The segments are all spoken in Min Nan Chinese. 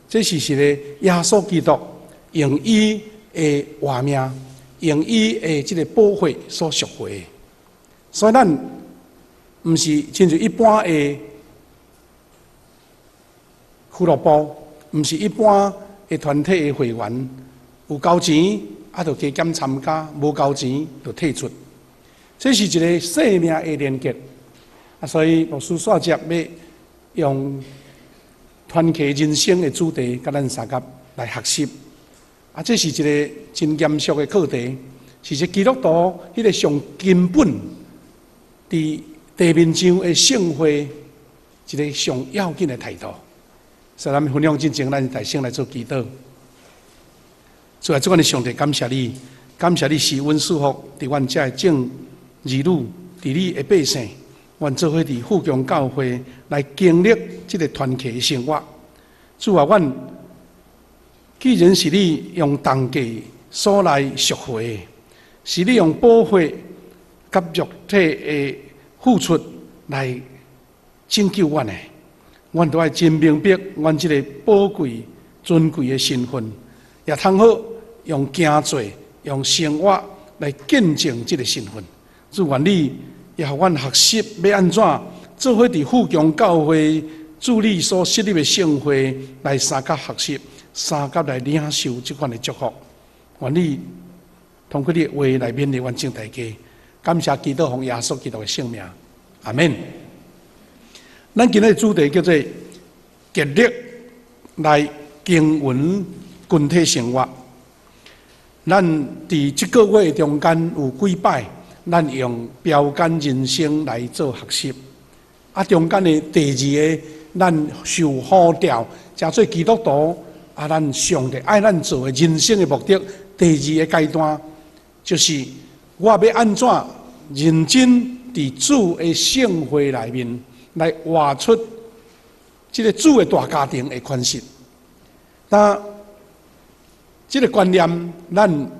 這是一個耶穌基督用伊的活命，用伊的這個寶血所贖回的。所以咱毋是親像一般的俱樂部，毋是一般的團體的會員，有交錢啊，就加減參加；無交錢就退出。這是一個生命的連結。啊，所以牧師煞接欲用團契人生的主題，佮咱相佮來學習。啊，這是一個真嚴肅的課題，是一個基督徒彼個上根本佇地面上的聖會一個上要緊的態度。所以咱分享進前，咱大聲來做祈禱。主啊，主阮的上帝，感謝你，感謝你賜阮賜福，佇阮遮的眾兒女，佇你的百姓，阮做伙佇富強教會來經歷這個團契的生活。主啊，阮既然是你用重價所來贖回的，是你用寶血佮肉體的付出來拯救阮的，阮都愛真明白阮這個寶貴尊貴的身份，也通好用行做、用生活來見證這個身份。主願你也予阮學習欲按怎做伙佇富強教會主你所設立的聖會來相佮學習，相佮來領受這款的祝福。願你通過你的話來勉勵阮眾大家。感謝祈禱奉耶穌基督的聖名，阿們。咱今日的主題叫做極力來經營群體生活。咱佇這個月中間有幾擺，咱用標杆人生來做學習。啊，中間的第二个，咱受呼召，成做基督徒，啊，咱上帝愛咱做的人生的目的，第二个階段，就是我欲按怎認真佇主的聖會內面來活出這个主的大家庭的款式。那這个觀念，咱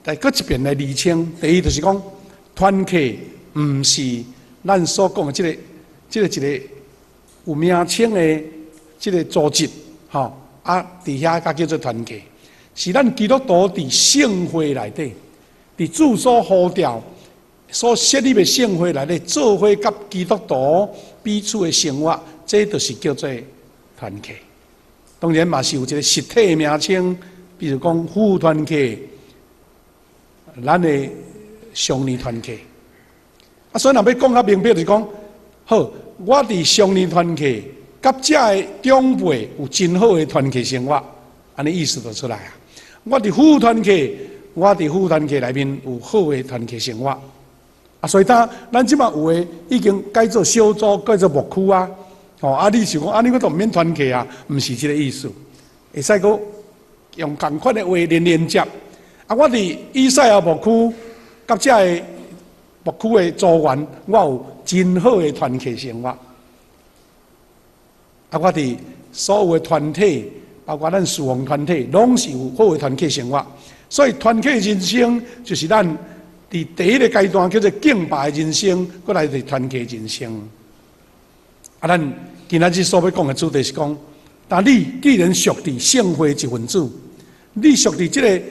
來閣一遍來釐清。第一就是講，團契毋是咱所講的這个一个有名稱的這个組織，吼啊，佇遐才叫做團契，是咱基督徒佇聖會內底，佇主所呼召、所設立的聖會內底，做伙佮基督徒彼此的生活，這就是叫做團契。當然嘛是有一个實體的名稱，比如講夫婦團契、咱的少年團契。啊，所以若欲講較明白，就是講，好，我佇少年團契，佮遮的長輩有真好的團契生活，按呢意思就出來啊。我佇夫婦團契，我佇夫婦團契內面有好的團契生活。啊，所以當咱這馬有的已經改做小組，改做牧區啊。哦，啊，你想講，按呢我都毋免團契啊？毋是這个意思。會使閣用仝款的話連連接。啊，我佇以賽亞牧區，佮遮的牧區的組員，我有真好的團契生活。啊，我佇所有的團體，包括咱侍奉團體，攏是有好的團契生活。所以團契人生就是咱佇第一个階段叫做敬拜人生，閣來就是團契人生。啊，咱今仔日所欲講的主題是講，當你既然屬佇聖會一份子，你屬佇這个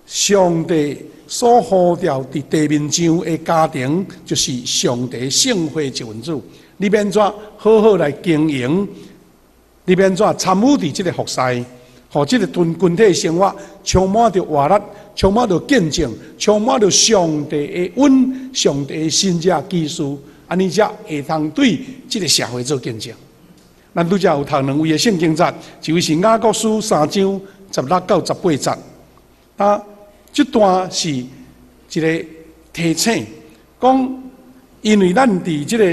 上帝所呼召佇地面上的家庭，就是上帝聖會一份子。你欲按怎好好來經營？你欲按怎參與佇這个服侍？予這个團群體生活充滿著活力，充滿著見證，充滿著上帝的恩、上帝的神蹟奇事，按呢才會通對這个社會做見證。咱拄才有讀兩位的聖經節，一位是雅各書3章16到18節。啊，這段是一个提醒，講因為咱佇這个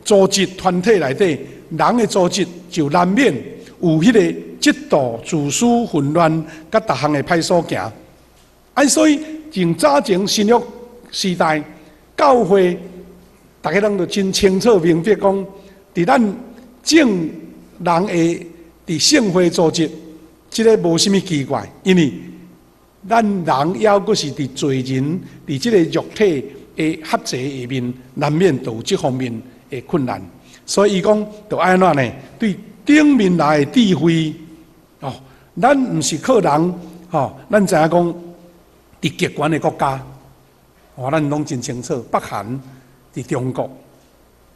組織團體內底，人的組織就難免有彼个嫉妒、自私、混亂，佮逐項的歹所行。啊，所以從早前新約時代，教會逐家攏都真清楚明白講，佇咱眾人的佇聖會組織，這个無啥物奇怪，因為咱人猶閣是佇罪人，佇這个肉體的轄制下面，難免都有這方面的困難。所以伊講，著愛按怎呢？對頂面來的智慧，哦，咱毋是靠人，吼，咱知影講，佇極權的國家，哦，咱攏真清楚，北韓佇中國，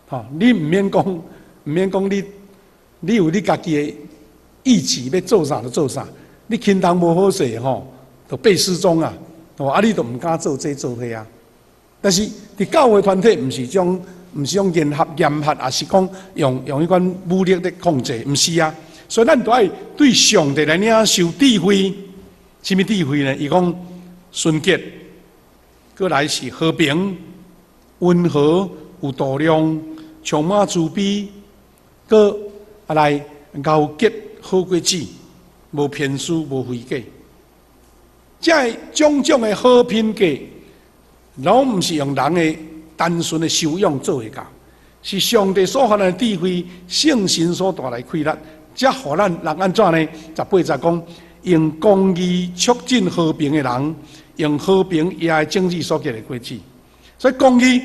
吼，你毋免講，毋免講你，你有你家己的意志欲做啥就做啥，你輕動無好勢吼，就被失蹤啊！哦，啊，你就毋敢做這做彼啊。但是佇教會團體，毋是種，毋是用嚴合嚴法，抑是講用彼款武力咧控制，毋是啊。所以咱都愛對上帝來領受智慧，啥物智慧呢？伊講純潔，閣來是和平、溫和、有度量、充滿慈悲，閣啊來熬結好果子，無偏私、無虛假。這个種種的好品格，攏毋是用人的單純的修養做會到，是上帝所予咱的智慧、聖神所帶來氣力，才予咱人按怎呢？18節講，用公義促進和平的人，用和平業的種子所結的果子。所以公義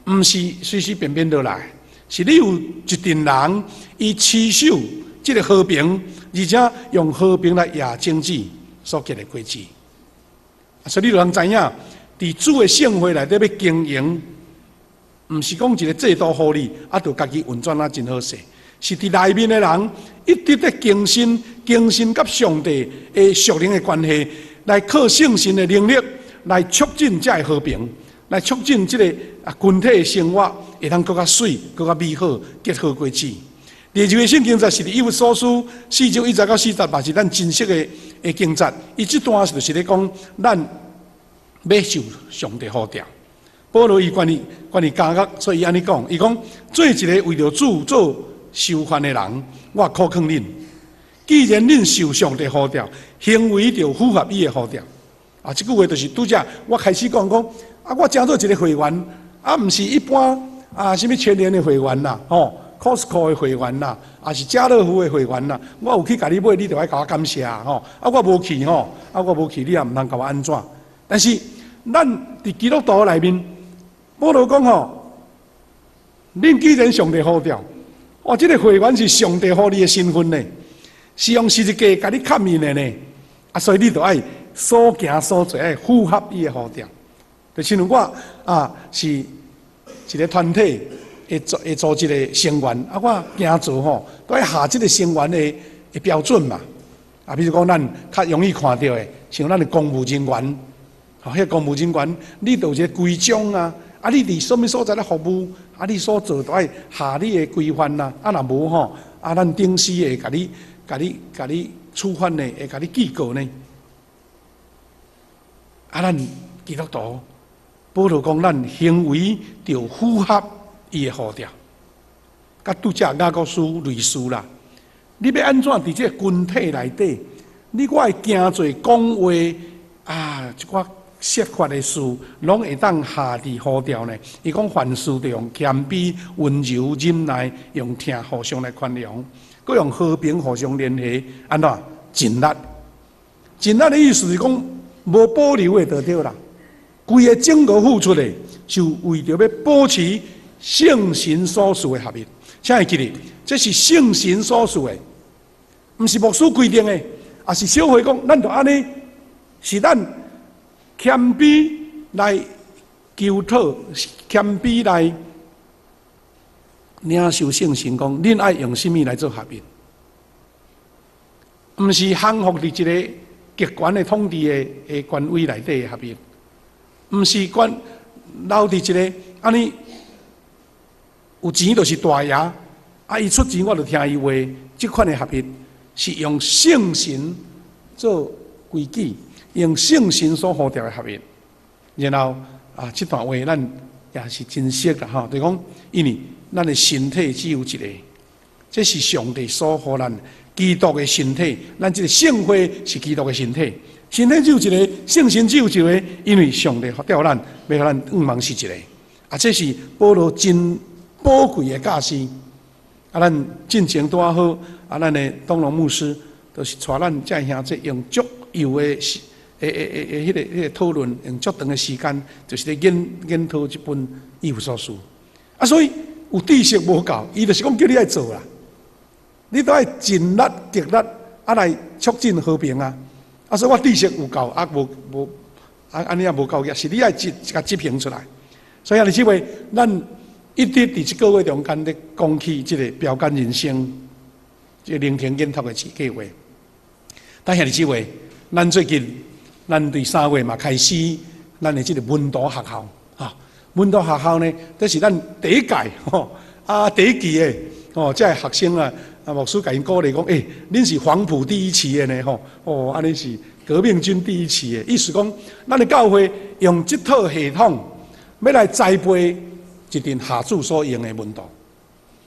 毋是隨隨便便落來，是你有一陣人，伊持守這个和平，而且用和平來業種子所結的果子。所以你就通知影，佇主的聖會內底欲經營，毋是講一个制度予你，啊，就家己運轉啊真好勢。是佇內面的人一直咧更新、更新佮上帝的屬靈的關係，來靠聖神的能力來促進這个和平，來促進這个啊群體的生活會當閣較媠、閣較美好，結好果子。第二個聖經節是佇以弗所書4章1節到4節，嘛是咱真熟的的經節。伊這段就是咧講咱欲受上帝呼召。保羅伊關於關於監獄，所以伊按呢講，伊講做一个為著主做囚犯的人，我苦勸恁。既然恁受上帝呼召，行為著符合伊的呼召。啊，這句話就是拄才我開始講講，啊，我成做一个會員，啊，毋是一般啊，啥物全聯的會員啦，吼，Costco 的會員啦，抑是家樂福的會員啦，我有去共你買，你著愛共我感謝吼。啊，我無去吼，啊，我無去，你也毋通共我按怎。但是咱佇基督徒內面，保羅講吼，恁既然上帝呼召，哇，這个會員是上帝予你的身份呢，是用十字架共你崁印的呢，啊，所以你著愛所行所做愛符合伊的呼召。就親像我啊，是一个團體的組的組織的成員，啊，我行做吼，都愛合這个成員的的標準嘛。啊，比如講咱較容易看著的，像咱的公務人員，吼，彼个公務人員，你著有一个規章啊，啊，你佇啥物所在咧服務，啊，你所做都愛合你的規範啦，啊，若無吼，啊，咱頂司會共你、共你、共你處分呢，會共你記過呢。啊，咱基督徒，保羅講，咱行為著符合伊的呼召，佮拄才雅各書類似啦。你欲按怎佇這个群體內底，你我的行做講話啊，一寡說法的事，攏會當合佇呼召呢？伊講凡事著用謙卑、溫柔、忍耐，用疼互相來寬容，閣用和平互相聯繫，按怎盡力？盡力的意思是講無保留的就對啦。規个整個付出的，是為著欲保持聖神所賜的合一。請會記得，這是聖神所賜的，毋是牧師規定的，抑是小會講，咱就按呢，是咱謙卑來求討，謙卑來領受聖神講，恁愛用啥物來做合一？毋是降服佇一个極權的統治的的權威內底的合一，毋是管留佇一个按呢有錢就是大爺，啊！伊出錢我就聽伊話，這款的合一是用聖神做規矩，用聖神所呼召的合一。然後啊，這段話咱也是真熟啦吼，就講因為咱的身體只有一个，這是上帝所予咱基督的身體，咱這个聖會是基督的身體，身體只有一个，聖神只有一个，因為上帝召咱，欲予咱向望是一个。啊，這是保羅真寶貴的教示。啊，咱進前拄仔好，啊，咱的東龍牧師都是帶咱這兄弟用足幼的時，的的的的彼个彼个討論，用足長的時間，就是咧研研討這本以弗所書。啊，所以有知識無夠，伊就是講叫你愛做啦，你都愛盡力極力啊來促進和平啊。啊，所以我知識有夠，啊無無啊按呢也無夠額，是你愛執共執行出來。所以兄弟姊妹，咱一直佇這個月中間咧講起這個標桿人生，這個聆聽研讀的計劃。但兄弟姊妹，咱最近咱對3月嘛開始咱的這個門徒學校，哈，門徒學校呢，這是咱第一屆吼，啊第一期的吼，這个學生啊。啊，牧師共𪜶鼓勵講，欸，恁是黃埔第一期的呢，吼，哦，按呢是革命軍第一期的，意思講，咱的教會用這套系統，欲來栽培一陣下主所用的門徒，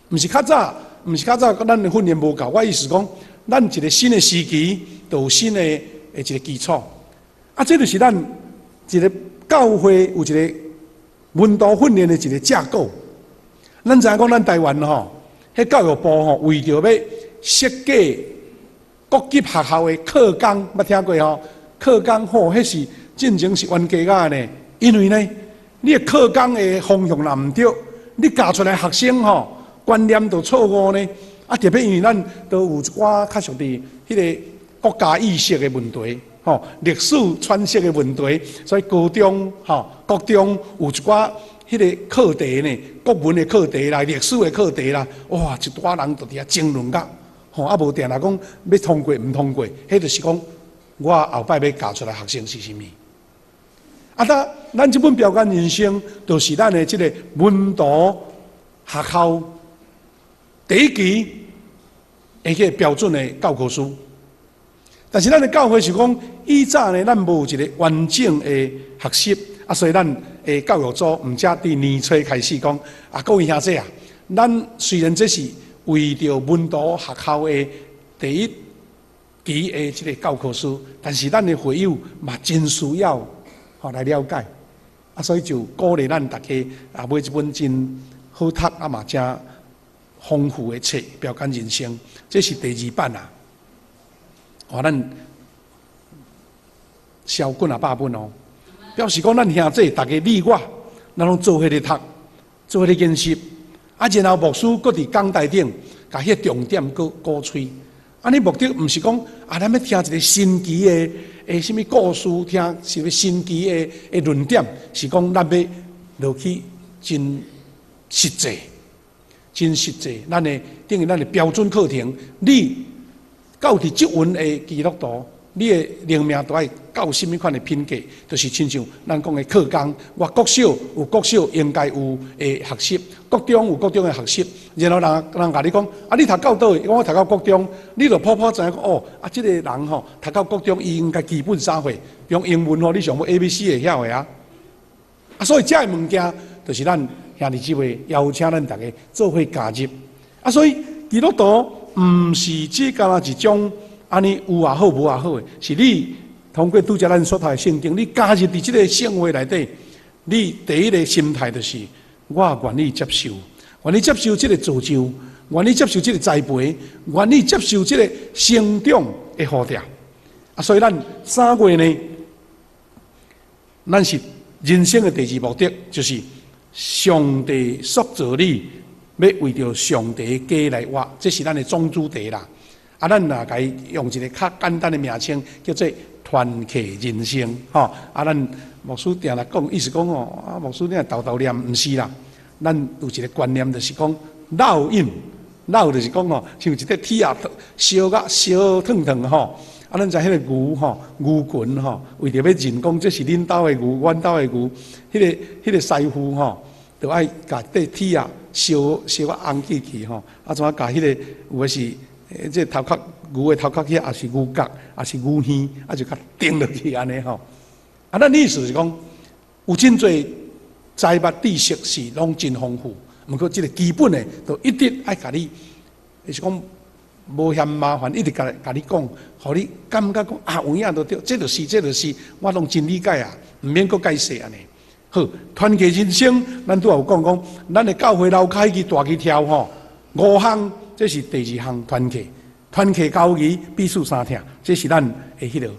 毋是較早，毋是較早，咱的訓練無夠。我意思講，咱一個新的時期，就有新的一個基礎。啊，這就是咱一個教會有一個門徒訓練的一個架構。咱知影講，咱台灣吼，彼教育部吼，為著欲設計各級學校的課綱，捌聽過吼？課綱吼，彼是進前是冤家仔呢。因為呢，你的課綱的方向若毋對，你教出來學生吼觀念就錯誤呢。啊，特別因為咱都有一寡較屬佇彼個國家意識的問題，吼，歷史詮釋的問題，所以高中吼、國中有一寡彼個課題呢，國文的課題啦，歷史的課題啦，哇，一寡人就佇遐爭論甲，吼，啊無定來講欲通過毋通過，彼就是講我後擺欲教出來學生是啥物。啊，咱咱這本標桿人生，就是咱的這個門徒學校第一期的這個標準的教科書。但是咱的教會是講，以早呢，咱無一個完整的學習，啊，所以咱的教育組毋才佇年初開始講，啊，各位兄弟啊，咱雖然這是為著門徒學校的第一期的這個教科書，但是咱的會友嘛真需要吼來了解，啊，所以就鼓勵咱大家啊買這本真好讀啊嘛誠豐富的冊《標桿人生》，這是第二版啊。哦，咱銷幾若百本哦，表示講咱兄弟逐家你我，咱攏做伙咧讀，做伙咧研習，啊，然後牧師閣佇講台頂，共彼個重點閣鼓吹。按呢目的毋是講啊，咱欲聽一個新奇的的啥物故事，聽啥物新奇的的論點，是講咱欲落去真實際，真實際。咱的等於咱的標準課程，你到佇這雲的基督徒，你的靈命都愛到啥物款的品格，就是親像咱講的課綱。我國小有國小應該有的學習，國中有國中的學習。然後人人共你講，啊，你讀到佗位？我讀到國中，你就普普知影講，哦，啊，這個人吼讀到國中，伊應該基本啥貨？用英文吼，你上無 A、B、C 會曉的啊。啊，所以這个物件，就是咱兄弟姊妹邀請咱逐家做伙加入。啊，所以基督徒毋是只干焦一種按呢有也好，無也好的，是你通過拄才咱所讀的聖經，你加入佇這個聖會內底，你第一個心態就是我願意接受，願意接受這個造就，願意接受這個栽培，願意接受這個成長的呼召。啊，所以咱3月呢，咱是人生的第二目的，就是上帝塑造你，欲為著上帝家來活，這是咱的總主題啦。啊，咱若共伊用一個較簡單的名稱，叫做團契人生，吼。啊，咱牧師定來講，意思講吼，啊，牧師你若沓沓念，毋是啦。咱有一個觀念，就是講烙印，烙就是講吼，像一塊鐵仔燒甲燒燙燙吼。啊，咱知彼個牛吼，牛群吼，為著欲認講這是恁兜的牛，阮兜的牛，彼個師傅吼，就愛共塊鐵仔燒燒甲紅起去吼，啊，怎啊共彼個有的是，這頭殼牛的頭殼遐，抑是牛角，抑是牛耳，啊就共釘落去按呢吼。啊，咱意思是講，有真濟財物知識是攏真豐富，毋過這個基本的，就一直愛共你，就是講無嫌麻煩，一直共共你講，予你感覺講啊，有影都對，這就是，這就是，我攏真理解啊，毋免閣解釋按呢。好，團契人生，咱拄仔有講講，咱的教會樓跤彼支大支柱吼，五項，這是第二項團契，團契交誼彼此相疼，這是咱的彼个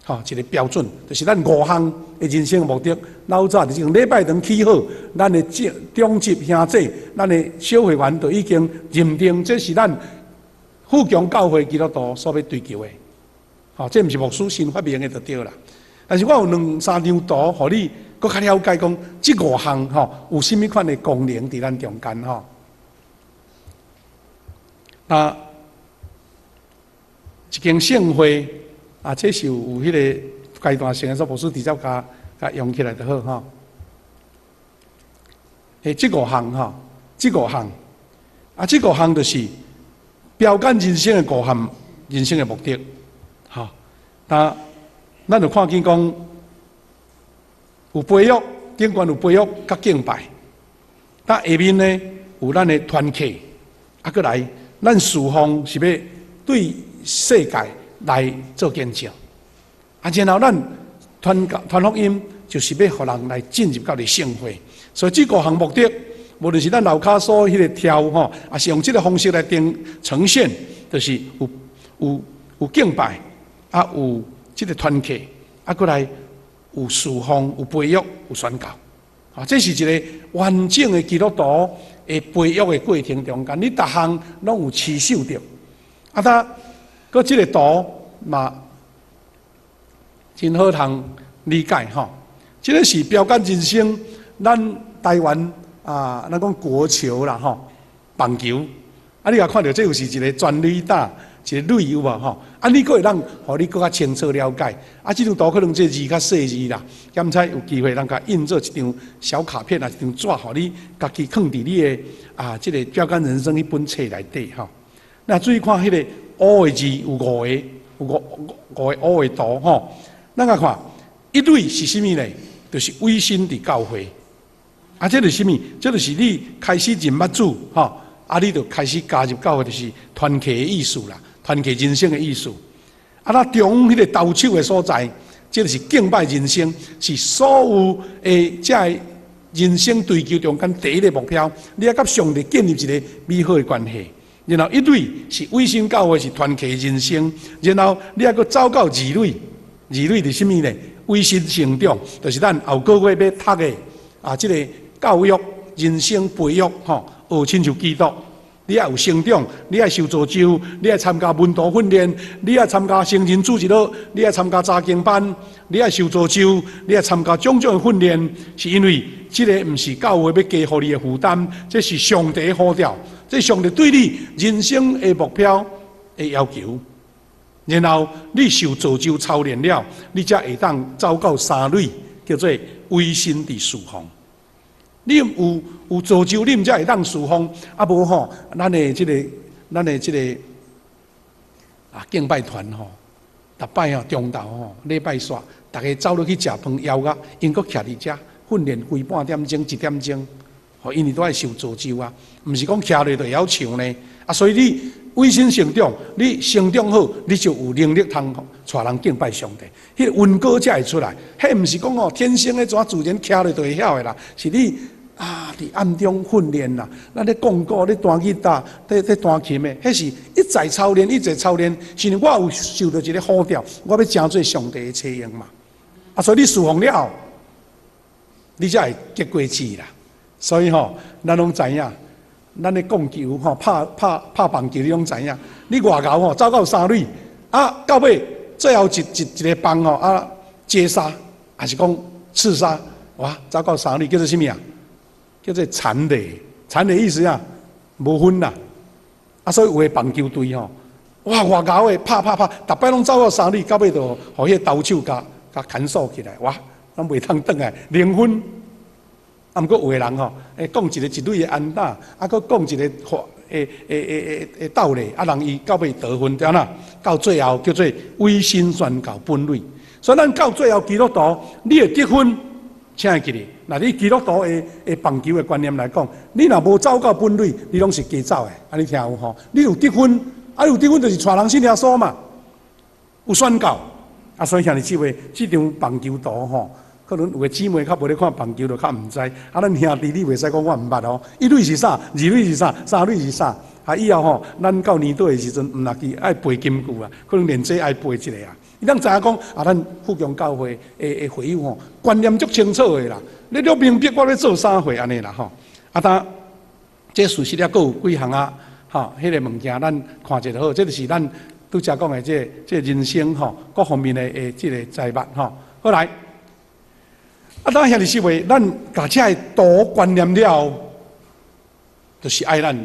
吼一個標準，就是咱五項的人生目的。老早佇這禮拜堂起好，咱的長執兄弟，咱的小會員就已經認定這是咱富強教會基督徒所欲追求的，吼，這毋是牧師新發明的就對啦。但是我有兩三張圖，予你閣較了解講，這五項吼有啥物款的功能佇咱中間吼。那一間聖會啊，這是有彼個階段性的，所以牧師直接共共用起來就好吼。欸，這五項吼，這五項啊，這五項就是標杆人生的五項人生的目的，吼。那咱就看見講有培育，頂懸有培育佮敬拜，但下面呢有咱的團契，啊，閣來咱侍奉是欲對世界來做見證，啊，然後咱傳傳福音就是欲予人來進入到佇聖會，所以這五項目的，無論是咱樓跤所彼个跳吼，抑是用這个方式來定呈現，就是有敬拜，啊有這个團契，啊閣來有侍奉、有培育、有宣教，啊，這是一個完整的基督徒的培育的過程中間，你逐項攏有持守著。啊，他閣這個圖嘛真好通理解吼。這个是標杆人生，咱台灣啊，咱講國球啦吼，棒球。啊，你若看著這又是一個全壘打，一個壘有無吼？啊，你閣會當予你閣較清楚了解。啊，這張圖可能這字較細字啦，檢採有機會通共印做一張小卡片啊，一張紙，予你家己囥佇你的啊，這個標杆人生彼本冊內底吼。那注意看彼個烏的字有五個，有五個烏的圖吼。咱來看一壘是啥物呢？就是委身佇教會。啊，這就是啥物？這就是你開始認捌主吼，啊，你就開始加入教會，就是團契的意思啦，團契人生的意思。啊，那中央彼個投手的所在，這就是敬拜人生，是所有的這个人生追求中間第一个目標。你愛佮上帝建立一個美好的關係。然後一壘是委身教會，是團契人生。然後你愛閣走到二壘，二壘是啥物呢？委身成長，就是咱後個月欲讀的啊，這個教育、人生培育，吼，學親像基督。你愛有成長，你愛受造就，你愛參加門徒訓練，你愛參加成人主日學，你愛參加查經班，你愛受造就，你愛參加種種的訓練，是因為這个毋是教會欲加予你的負擔，這是上帝的呼召，這是上帝對你人生的目標的要求。然後你受造就操練了，你才會當走到三壘，叫做委身佇侍奉。你有造就，你毋才會當侍奉。啊無吼，咱的這個啊敬拜團吼，逐擺吼中晝吼禮拜煞，逐家走落去食飯枵甲，𪜶閣徛佇遮訓練規半點鐘一點鐘，吼，因為都愛受造就啊，毋是講徛落就會曉唱呢。啊，所以你委身成長，你成長好，你就有能力通帶人敬拜上帝。彼个恩膏才會出來。彼毋是講哦，天生的怎自然徛落就會曉的啦，是你啊，佇暗中訓練啦，咱咧講鼓、咧彈吉他、咧彈琴的，彼是一再操練，一再操練，是因為我有受著一个呼召，我欲成做上帝的車用嘛。啊，所以你侍奉了後，你才會結果子啦。所以吼，咱攏知影，咱咧講球吼，拍拍拍棒球，你攏知影。你偌𠢕吼，走到三壘，啊，到尾最後一個棒吼，啊，接殺，抑是講刺殺，哇，走到三壘叫做啥物啊？叫做殘壘，殘壘意思啊，無分啦。啊，所以有的棒球隊吼，哇，偌𠢕的拍拍拍，逐擺攏走到三壘，到尾就予彼个投手共共牽數起來，哇，攏袂通轉來零分。啊，毋過有的人吼，會講一個一壘的安打，啊，閣講一個話，會鬥咧，啊，人伊到尾得分，對啦，到最後叫做委身宣教本壘。所以咱到最後基督徒，你會得分，請會記得，若你基督徒的棒球的觀念來講，你若無走到本壘，你攏是加走的。啊，你聽有吼？你有得分，啊，有得分就是帶人信耶穌嘛，有宣教。啊，所以兄弟姊妹，這場棒球圖吼，可能有的姊妹較無咧看棒球，就較毋知。啊，咱兄弟你袂使講我毋捌哦。一壘是啥？二壘是啥？三壘是啥？啊，以後吼，咱到年底的時陣，毋若記愛背金句啊，可能連這愛背一个啊。伊當知影講啊，咱富強教會的會友吼，觀念足清楚的啦。你都明白我咧做啥貨按呢啦吼。啊，當這事實抑閣有幾項啊，吼，彼个物件咱看一下好，這就是咱拄才講的這人生吼各方面的這个財物吼。好來，啊，咱兄弟姊妹，咱共這个圖觀念了後，就是愛咱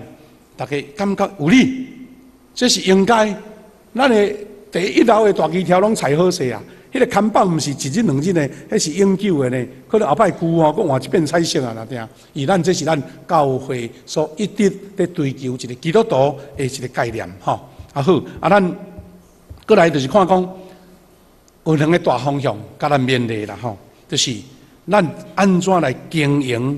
逐家感覺有理，這是應該。咱的第一樓的大旗條攏裁好勢啊！彼个看板毋是一日兩日的，彼是永久的呢。可能後擺舊吼，閣換一遍彩色啊，若定。伊咱這是咱教會所一直佇追求一个基督徒的一个概念吼。啊好，啊咱閣來就是看講有兩个大方向，共咱勉勵啦吼，就是咱按怎來經營，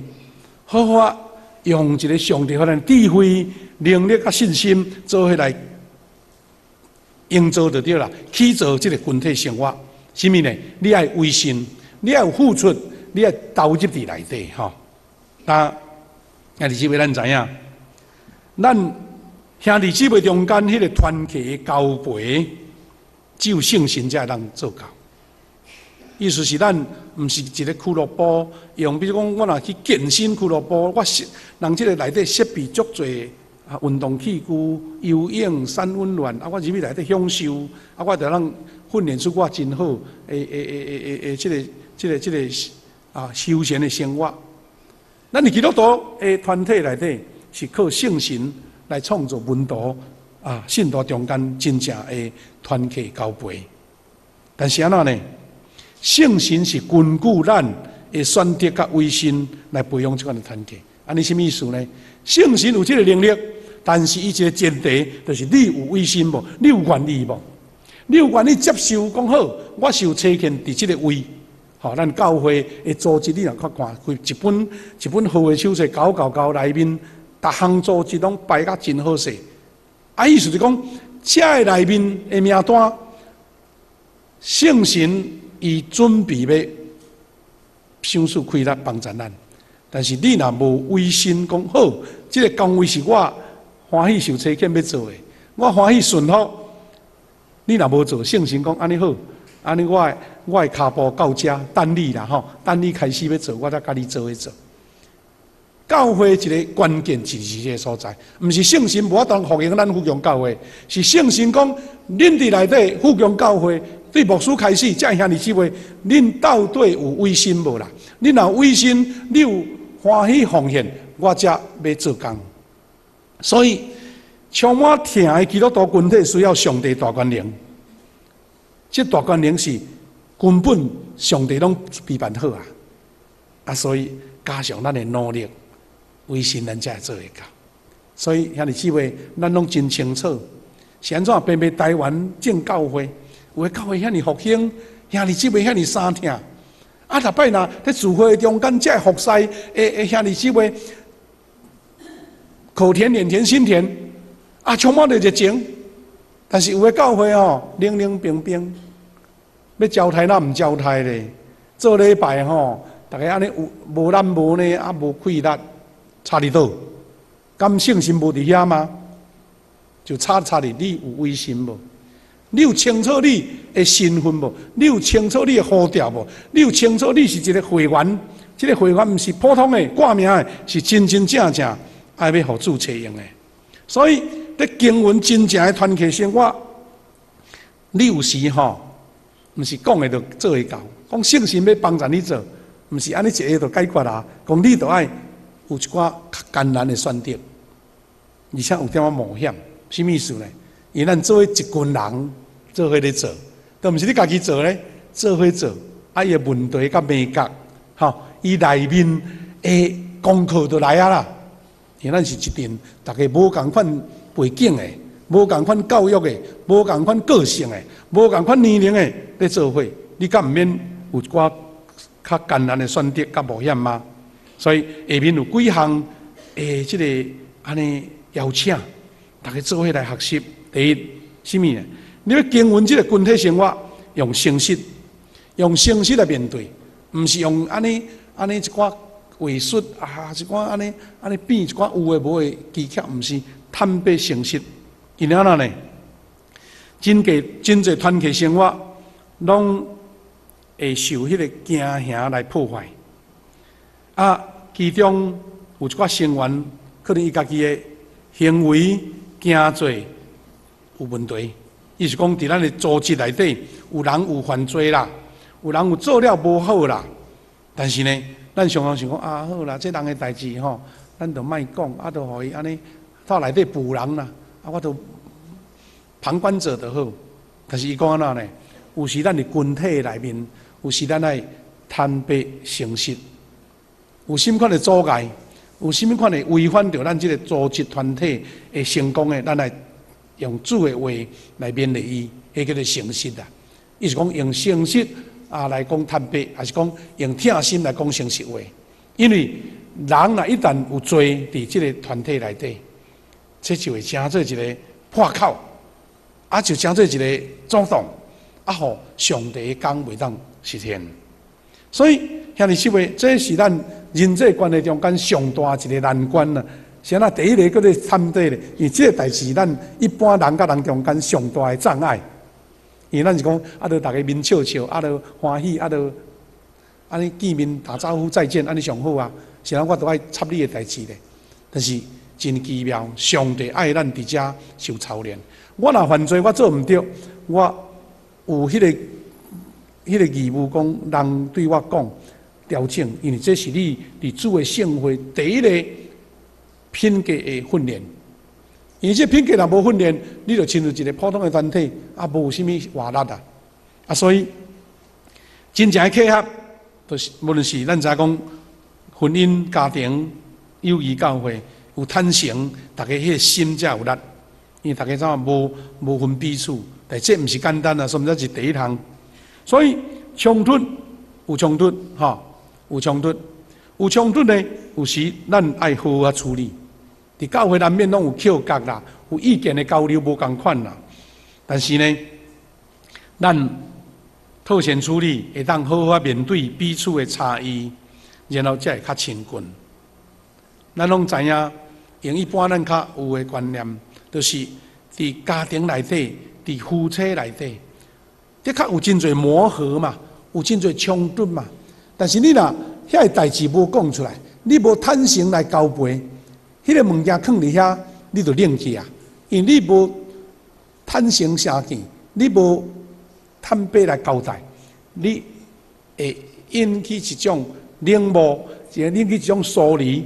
好好啊，用一个上帝予咱智慧、能力佮信心，做伙來營造就對啦，去做這个群體生活。啥物呢？你愛委身，你愛有付出，你愛投入佇內底吼。那兄弟姊妹，咱知影，咱兄弟姊妹中間彼个團契的交陪，只有聖神才會當做到。意思是咱毋是一个俱樂部，用比如講，我若去健身俱樂部，我是人這个內底設備足濟啊，運動器具、游泳、三溫暖，啊，我入去內底享受，啊，我就通訓練出我真好，的這個啊休閒的生活。咱佇基督徒的團體內底，是靠聖神來創造門徒啊，信徒中間真正的團契交陪。但是按怎呢？聖神是根據咱的選擇佮委身來培養這款的團契。按呢啥物意思呢？聖神有這个能力，但是伊一个前提就是你有委身無？你有願意無？你有願意接受講好？我受差遣佇這个位，吼，咱教會的組織，你若較看，開一本一本好的手冊，九九九內面，逐項組織攏排甲真好勢。啊，意思是講，這个內面的名單，聖神伊準備欲賞賜開力幫助咱，但是你若無委身講好，這个崗位是我歡喜受差遣欲做的，我歡喜順服。你若無做，聖神講按呢好，按呢我的跤步到遮，等你啦吼，等你開始欲做，我才共你做伙做。教會一个關鍵就是這个所在，毋是聖神無法度復興咱富強教會，是聖神講，恁佇內底富強教會，對牧師開始，這兄弟姊妹，恁到底有委身無啦？恁若有委身，你有歡喜奉獻，我才欲做工。所以，充滿疼的基督徒群體需要上帝大權能，這大權能是根本上帝攏預辦好啊！啊，所以加上咱的努力，委身咱才會做會到。所以兄弟姊妹，咱攏真清楚，是按怎偏偏台灣正教會，有的教會遐爾復興，兄弟姊妹遐爾相疼。啊，逐擺若佇聚會中間，這服侍的兄弟姊妹，口甜臉甜心甜，啊，充滿著熱情。但是有的教會吼，冷冷冰冰，欲招待若毋招待咧，做禮拜吼，逐家按呢有無懶無呢，啊無氣力，差佇佗？敢聖神無佇遐嗎？就差佇你有委身無？你有清楚你的身份無？你有清楚你的呼召無？你有清楚你是一个會員？這个會員毋是普通的掛名的，是真真正正愛欲予主揣用的。所以，佇經營真正的團契生活，你有時吼，毋是講的就做會到。講聖神欲幫助你做，毋是按呢一下就解決啊。講你著愛有一寡較艱難的選擇，而且有點仔冒險，啥物意思呢？因為咱做伙一群人做伙咧做，都毋是你家己做咧，做伙做，啊，伊的問題佮眉角，吼，伊內面的功課就來啊啦。因為咱是一陣，逐家無仝款背景的，無仝款教育的，無仝款個性的，無仝款年齡的，咧做伙，你敢毋免有一寡較艱難的選擇佮冒險嗎？所以下面有幾項的這個按呢邀請，逐家做伙來學習。第一，啥物呢？你欲經營這个群體生活，用誠實，用誠實來面對，毋是用按呢按呢一寡話術啊，一寡按呢按呢變一寡有的無的技巧，毋是坦白誠實。因為按怎呢？真濟真濟團體生活，攏會受彼个驚嚇來破壞。啊，其中有一寡成員，可能伊家己的行為行做有問題，伊是講佇咱的組織內底有人有犯罪啦，有人有做了無好啦。但是呢，咱常常想講啊，好啦，這人的代誌吼，咱就莫講，啊，就予伊按呢到內底補人啦，啊，我就旁觀者就好。但是伊講按怎呢？有時咱佇群體內面，有時咱愛坦白誠實，有啥物款的阻礙，有啥物款的違反著咱這个組織團體的成功的，咱來用主的話來勉勵伊，彼叫做誠實啊。伊是講用誠實啊來講坦白，還是講用疼心來講誠實話？因為人若一旦有罪佇這个團體內底，這就會成做一个破口，啊，就成做一个阻擋，啊，予上帝的工袂當實現。所以兄弟姊妹，這是咱人際關係中間上大一个難關啦。是按怎第一个叫做坦白咧？因為這个代誌咱一般人佮人中間上大的障礙。因為咱是講，啊，著逐家面笑笑，啊，著歡喜，啊，著按呢見面打招呼再見，按呢上好啊。是按怎我都愛插你的代誌咧。但是真奇妙，上帝愛咱佇遮受操練。我若犯罪，我做毋對，我有彼个義務講，人對我講調整，因為這是你佇主的聖會第一个品格的訓練。因為這品格若無訓練，你就親像一个普通的團體，啊，無啥物活力啊。啊，所以真正的契合，就是無論是咱知影講婚姻、家庭、友誼、教會，有坦誠，大家彼个心才有力。因為大家怎啊無分彼此，但這毋是簡單啊，所以這是第一項。所以衝突有衝突，吼，有衝突，有衝突呢，有時咱愛好好處理。佇教會難免攏有口角啦，有意見的交流無仝款啦。但是呢，咱妥善處理，會當好好面對彼此的差異，然後才會較親近。咱攏知影，用一般咱較有的觀念，就是佇家庭內底，佇夫妻內底，的確有真濟磨合嘛，有真濟衝突嘛。但是你若遐个代誌無講出來，你無坦誠來交陪，彼个物件囥佇遐，你就冷去啊！因為你無坦誠相見，你無坦白來交代，你會引起一種冷漠，會引起一種疏離。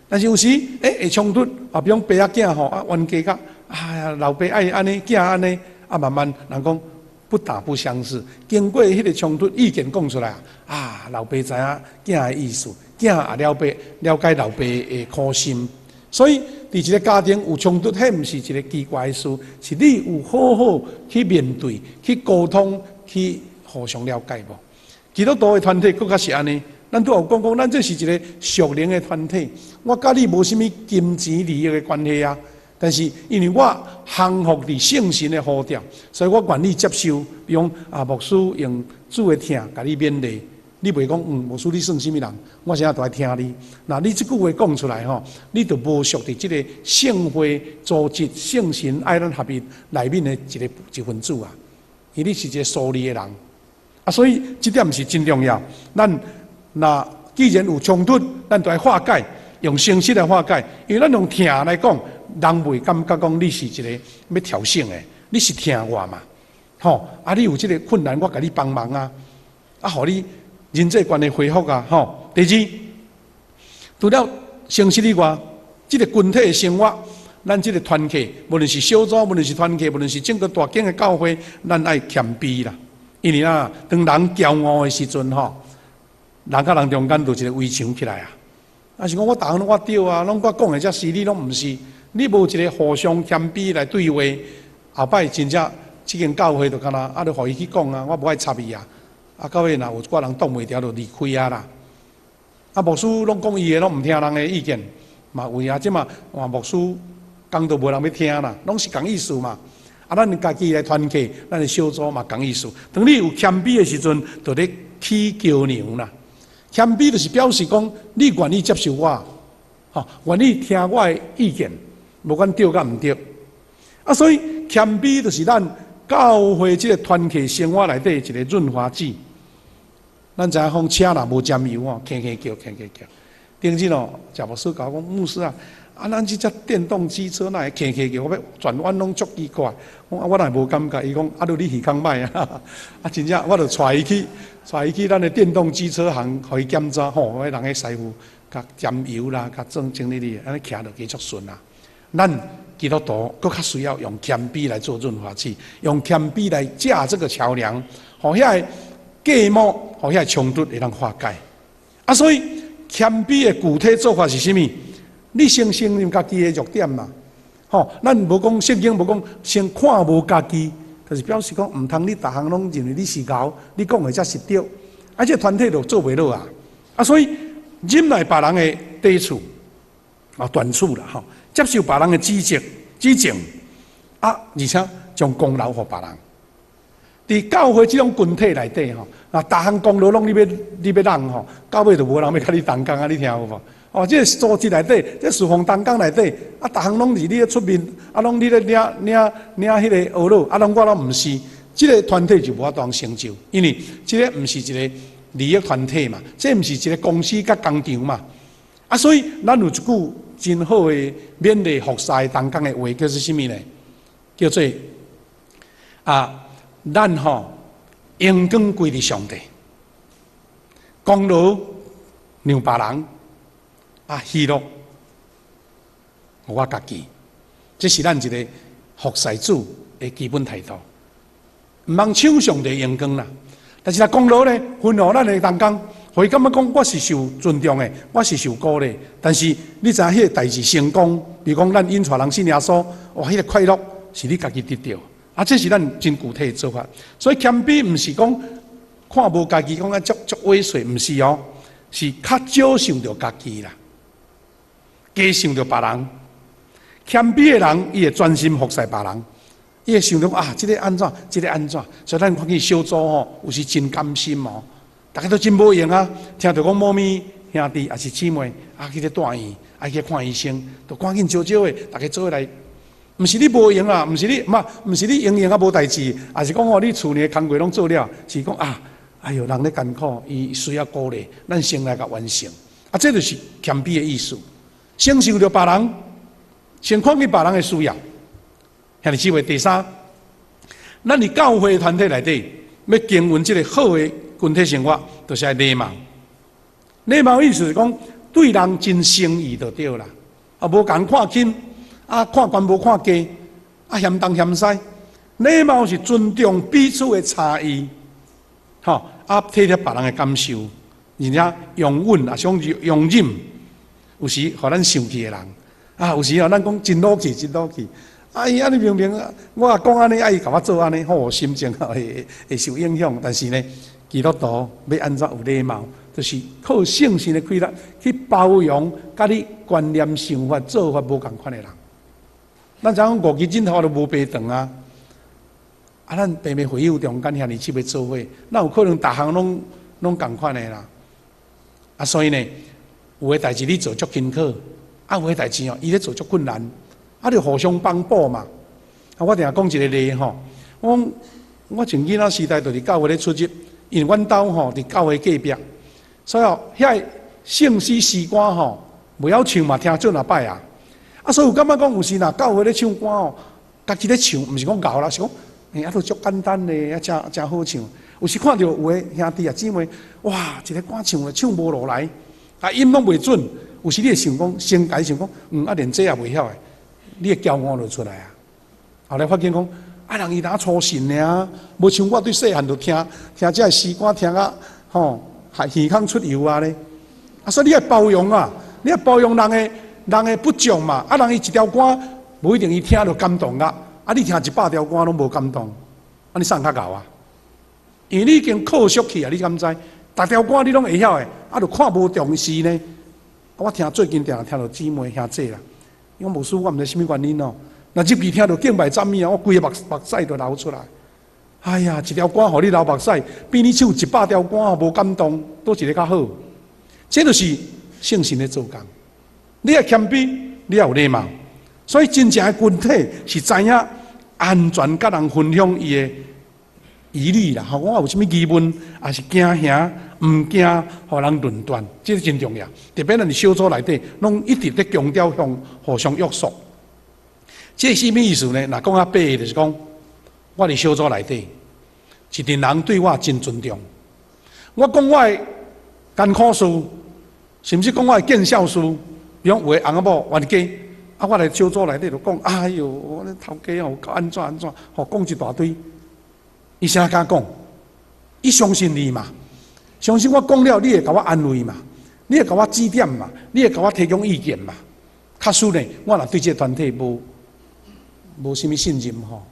但是有時，會衝突，啊，比如講爸仔囝吼，啊，冤家甲，哎呀，老爸愛按呢，囝按呢，啊，慢慢人講不打不相識。經過彼个衝突，意見講出來啊，老爸知影囝的意思，囝也了解了解老爸的苦心。所以，佇一个家庭有衝突，彼毋是一个奇怪的事，是你有好好去面對、去溝通、去互相了解無？基督徒的團體閣較是按呢。咱拄有講講，咱這是一个屬靈的團體，我佮你無啥物金錢利益的關係啊。但是因為我降服佇聖神的呼召，所以我願意接受，比如講啊，牧師用主的疼共你勉勵。你袂講，牧師你算啥物人？我啥都愛聽你。若你這句話講出來吼，你就無屬佇這个聖會組織聖神愛咱合一內面的一个一份子啊。因為你是一个疏離的人啊，所以這點是真重要。咱若既然有衝突，咱就愛化解，用誠實來化解。因為咱用疼來講，人袂感覺講你是一个欲挑釁的，你是疼我嘛？吼啊！你有這个困難，我共你幫忙啊！啊，予你人際關係恢復啊！吼，第二，除了誠實以外，這个群體的生活，咱這个團契，無論是小組，無論是團契，無論是整個大間的教會，咱愛謙卑啦。因為啊，當人驕傲的時陣吼，人佮人中間就一个圍牆起來啊。啊是講我逐項攏我對啊，攏我講的才是，你攏毋是。你無一个互相謙卑來對話，後擺真正這間教會就敢若啊，就予伊去講啊，我無愛插伊啊。啊，到尾若有一寡人擋袂牢，就離開啊啦。啊，牧師攏講伊的，攏毋聽人的意見，嘛有啊。這馬換牧師講都無人欲聽啦，攏是仝意思嘛。啊，咱家己來團契，咱的小組嘛仝意思。當你有謙卑的時陣，就咧起橋梁啦。謙卑就是表示講，你願意接受我，吼，願意聽我的意見，無管對佮毋對。啊，所以謙卑就是咱教會這个團契生活內底一个潤滑劑。咱知影講車若無沾油哦，鏗鏗叫，鏗鏗叫。頂日哦，賈牧師共我講，牧師啊，啊，咱這隻電動機車哪會騎騎叫我欲轉彎攏足奇怪。我講啊，我哪會無感覺？伊講啊，著你耳孔䆀啊！啊，真正我就帶伊去，帶伊去咱的電動機車行，予伊檢查吼，彼人彼師傅共添油啦，共整整理理，按呢騎落去足順啊。咱基督徒閣較需要用謙卑來做潤滑劑，用謙卑來架這個橋梁，予遐個隔膜，予遐個衝突會當化解。啊，所以謙卑的具體做法是啥物？你先承認家己的弱點嘛，吼，咱無講聖經無講先看無家己，就是表示講毋通你逐項攏認為你是𠢕，你講的才是對，啊，這個團體就做袂落啊。啊，所以忍耐別人的短處啊，短處啦，吼，接受別人的指責、指正，啊，而且將功勞予別人。佇教會這種群體內底吼，啊，逐項功勞攏你欲攬吼，到尾就無人欲佮你同工啊！你聽有無？哦，這個組織內底，這侍奉同工內底，啊，逐項攏是你咧出面，啊，攏你咧領領領彼個呵咾，啊，攏我攏毋是，這個團體就無法度成就，因為這個毋是一個利益團體嘛，這毋是一個公司佮工廠嘛，啊，所以咱有一句真好的勉勵服侍同工的話，叫做啥物呢？叫做啊，咱吼榮光歸佇上帝，功勞讓別人，啊，喜樂予我家己，這是咱一個服侍主的基本態度。毋通搶上帝榮光啦，但是若功勞呢，分予咱的同工，予伊感覺講我是受尊重的，我是受鼓勵。但是你知影彼個代誌成功，比如講咱引帶人信耶穌，哇，彼個快樂是你家己得著。啊，這是咱真具體的做法。所以謙卑毋是講看無家己，講啊足足猥瑣，毋是哦，是較少想著家己啦，加想著別人。謙卑的人，伊會專心服侍別人，伊會想著啊，這個按怎，這個按怎。所以咱看見小組吼，有時真甘心哦，逐家都真無閒啊，聽著講某咪兄弟抑是姊妹啊去咧蹛院，愛去看醫生，就趕緊招招的，逐家做伙來。毋是你無閒啊，毋是你，嘛，毋是你閒閒啊無代誌，抑是講哦，你厝內工課攏做了，是講啊，哎喲，人咧艱苦，伊需要鼓勵，咱先來共完成。啊，這就是謙卑的意思。先想著別人，先看見別人的需要。兄弟姊妹，第三，咱佇教會團體內底，欲經營這個好的群體生活，就是愛禮貌。禮貌意思是講，對人真誠意就對啦，啊，無共人看輕。啊，看懸無看低，啊，嫌東嫌西，禮貌是尊重彼此的差異，吼，啊，體貼別人的感受，而且容忍啊，想容忍，有時予咱生氣的人，啊，有時哦，咱講真老氣，真老氣，啊，伊按呢明明我講按呢，啊，伊共我做按呢，吼，心情會會受影響。但是呢，基督徒欲按怎有禮貌，就是靠聖神的氣力去包容，佮你觀念、想法、做法無仝款的人。咱知影講五支箭頭都無白長啊！啊，咱秘密會友中間兄弟姊妹做伙，哪有可能逐項攏攏仝款的啦？啊，所以呢，有的代誌你做足辛苦，啊，有的代誌哦，伊咧做足困難，啊，就互相幫補嘛。啊，我定定講一個例吼，我講我從囡仔時代就佇教會咧出入，因為阮兜吼佇教會隔壁，所以哦，遐個聖詩詩歌吼，袂曉唱嘛，聽準若擺啊。啊，所以有感覺講有時若教會咧唱歌哦，家己咧唱，毋是講𠢕啦，是講，欸，啊，都足簡單咧，啊，誠誠好唱。有時看著有的兄弟啊姊妹，哇，一個歌唱啊唱無落來，啊音攏袂準。有時你會想講，先家想講，啊連這也袂曉的，你的驕傲就出來啊。後來發現講，啊人伊若粗信爾，無像我對細漢就聽聽這个詩歌聽啊，吼，還耳孔出油啊咧。啊，所以你愛包容啊，你愛包容人的。人的不足嘛，啊，人伊一條歌無一定伊聽就感動啊，啊，你聽一百條歌攏無感動，啊，你啥人較𠢕啊？因為你已經靠熟去啊，你敢知？逐條歌你攏會曉的，啊，就看無重視呢。我聽最近定定聽著姊妹兄姊啦，伊講牧師，我毋知啥物原因哦。若入去聽著敬拜讚美啊，我規个目目屎就流出來。哎呀，一條歌予你流目屎，比你唱一百條歌無感動，佗一个較好？這就是聖神咧做工。你愛謙卑，你愛有禮貌，所以真正的群體是知影安全佮人分享伊的疑慮啦，吼，我有啥物疑問，抑是驚嚇，毋驚予人論斷，這個真重要。特別咱佇小組內底，攏一直咧強調向互相約束。這是啥物意思呢？若講較白的，就是講，我佇小組內底，一陣人對我真尊重。我講我的艱苦事，甚至講我的見笑事，比如講有的翁仔某冤家，啊，我來小組內底就講，哎喲，我咧頭家哦，按怎按怎，吼，講一大堆。伊啥敢講？伊相信你嘛？相信我講了，你會共我安慰嘛？你會共我指點嘛？你會共我提供意見嘛？假使呢，我若對這個團體無啥物信任吼，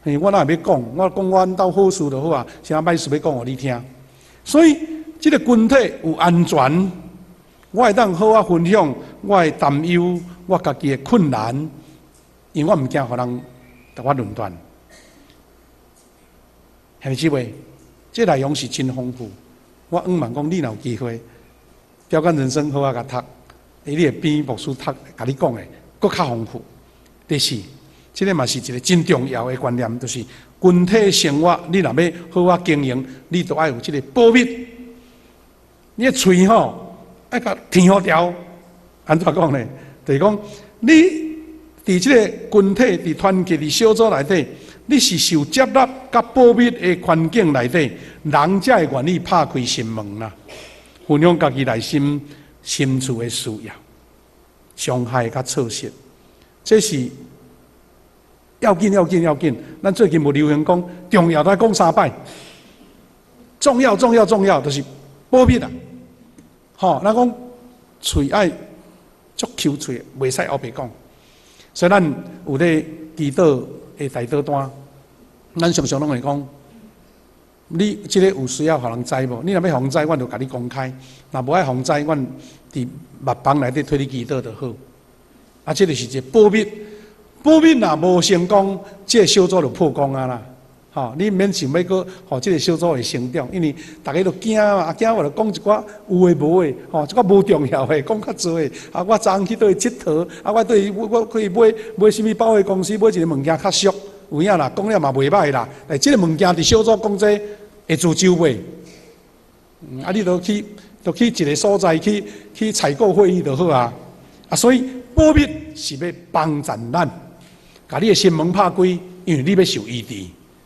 嘿，我哪會欲講？我講阮兜好事就好啊，啥歹事欲講予你聽？所以，這個群體有安全，我會當好好分享我的擔憂，我家己的困難，因為我毋驚予人共我論斷。兄弟姊妹，這內容是真豐富。我向望講，你若有機會，標桿人生好好共讀，你會比牧師讀，共你講的，閣較豐富。第四，這個嘛是一個真重要的觀念，就是群體生活，你若欲好好經營，你都愛有這個保密。你的喙吼，愛共天予牢。按怎講呢？就是講，你佇這個群體、佇團結、佇小組內底，你是受接納佮保密的環境內底，人才會願意拍開心門啦，分享家己內心深處的需要、傷害佮錯失，這是要緊、要緊、要緊。咱最近無流行講重要，都愛講三擺。重要、重要、重要，就是保密啊！吼，咱講喙愛足 Q 喙，袂使烏白講。所以咱有咧祈禱的代禱單，咱常常攏會講，你這個有需要予人知無？你若欲予人知，阮就共你公開；若無愛予人知，阮佇密房內底替你祈禱就好。啊，這就是一個保密。保密若無成功，這個小組就破功啊啦！吼，你毋免想欲閣予這個小組會成長，因為逐家都驚嘛，驚我就講一寡有的無的，吼，一寡無重要的，講較濟的。啊，我昨昏去佗位𨑨迌，啊，我對我去買買啥物保險公司，買一個物件較俗，有影啦，講了嘛袂䆀啦。欸，這個物件佇小組講這會自招袂？啊，你都去，都去一個所在去去採購會議就好啊。啊，所以保密是欲幫助咱，共你的心門拍開，因為你欲受醫治。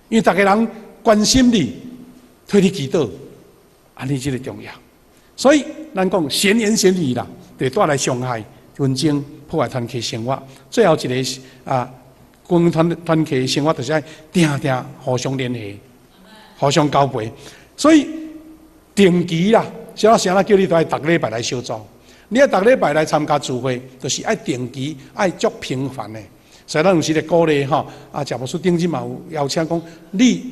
因為逐家人關心你，替你祈禱，按呢這個重要。所以咱講閒言閒語啦，會帶來傷害、紛爭、破壞團體生活。最後一個是啊，關於團團體生活就是愛定定互相聯繫、互相交陪。所以定期啦，啥啥叫你都愛逐禮拜來小組，你愛逐禮拜來參加聚會，就是愛定期、愛足頻繁的。所以咱有時咧鼓勵吼，啊，賈牧師頂日嘛有邀請講，你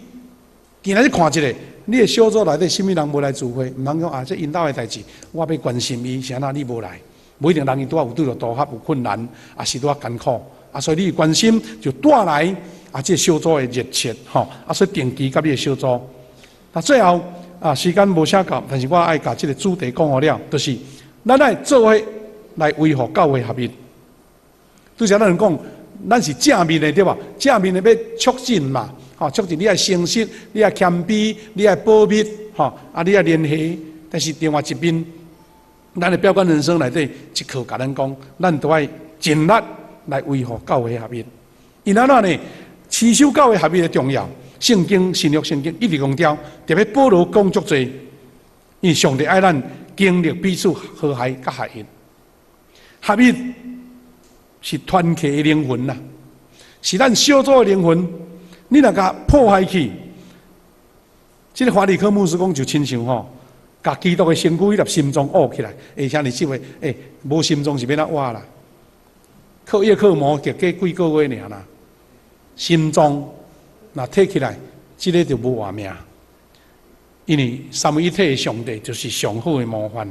今仔日看一下，你的小組內底啥物人無來聚會，毋通講啊，這𪜶兜的代誌，我欲關心伊，是按怎你無來？無一定人伊拄仔有拄著拄合有困難，抑是拄仔艱苦，啊，所以你關心就帶來啊，這個小組的熱切吼，啊，所以定期佮你的小組。啊，最後啊，時間無啥夠，但是我愛共這個主題講予了，就是咱愛做伙來維護教會合一。拄才咱人講，咱是正面的對無？正面的欲促進嘛，吼，促進你愛誠實，你愛謙卑，你愛保密，吼，啊，你愛聯繫。但是另外一邊，咱的標桿人生內底一課共咱講，咱都愛盡力來維護教會合一。因按怎呢？持守教會合一的重要，聖經新約聖經一直強調，特別保羅講足濟，因為上帝愛咱經歷彼此和諧佮合一，合一是團體的靈魂啦，是咱小組的靈魂。你若共破壞去，這個華理克牧師講就親像吼，共基督的身軀彼粒心臟挖起來，欸，兄弟姊妹，欸，無心臟是欲按怎活啦？靠葉克膜就過幾個月爾啦。心臟若提起來，這個就無活命。因為三位一體的上帝就是上好的模範，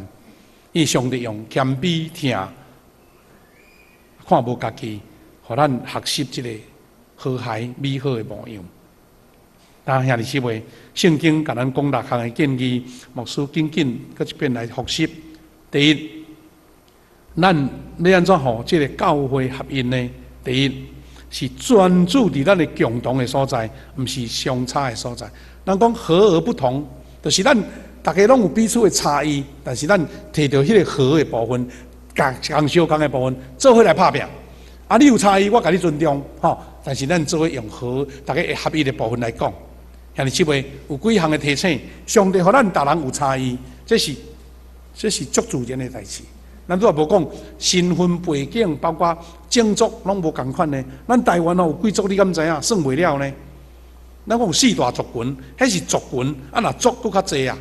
伊上帝用謙卑疼，看無家己，予咱學習這個和諧美好的模樣。啊，兄弟姊妹，聖經共咱講六項的建議，牧師緊緊閣一遍來複習。第一，咱欲按怎予這個教會合一呢？第一，是專注佇咱的共同的所在，毋是相差的所在。人講和而不同，就是咱逐家攏有彼此的差異，但是咱提著彼個和的部分，共共相仝的部分，做伙來拍拚。啊，你有差異，我共你尊重，吼。但是咱做伙用和，逐家會合一的部分來講。兄弟姊妹，有幾項的提醒，上帝予咱逐人有差異，這是足自然的代誌。咱拄仔無講身份背景，包括種族攏無仝款呢。咱台灣哦有幾族，你敢知影？算袂了呢。咱講有四大族群，彼是族群，啊若族閣較濟啊。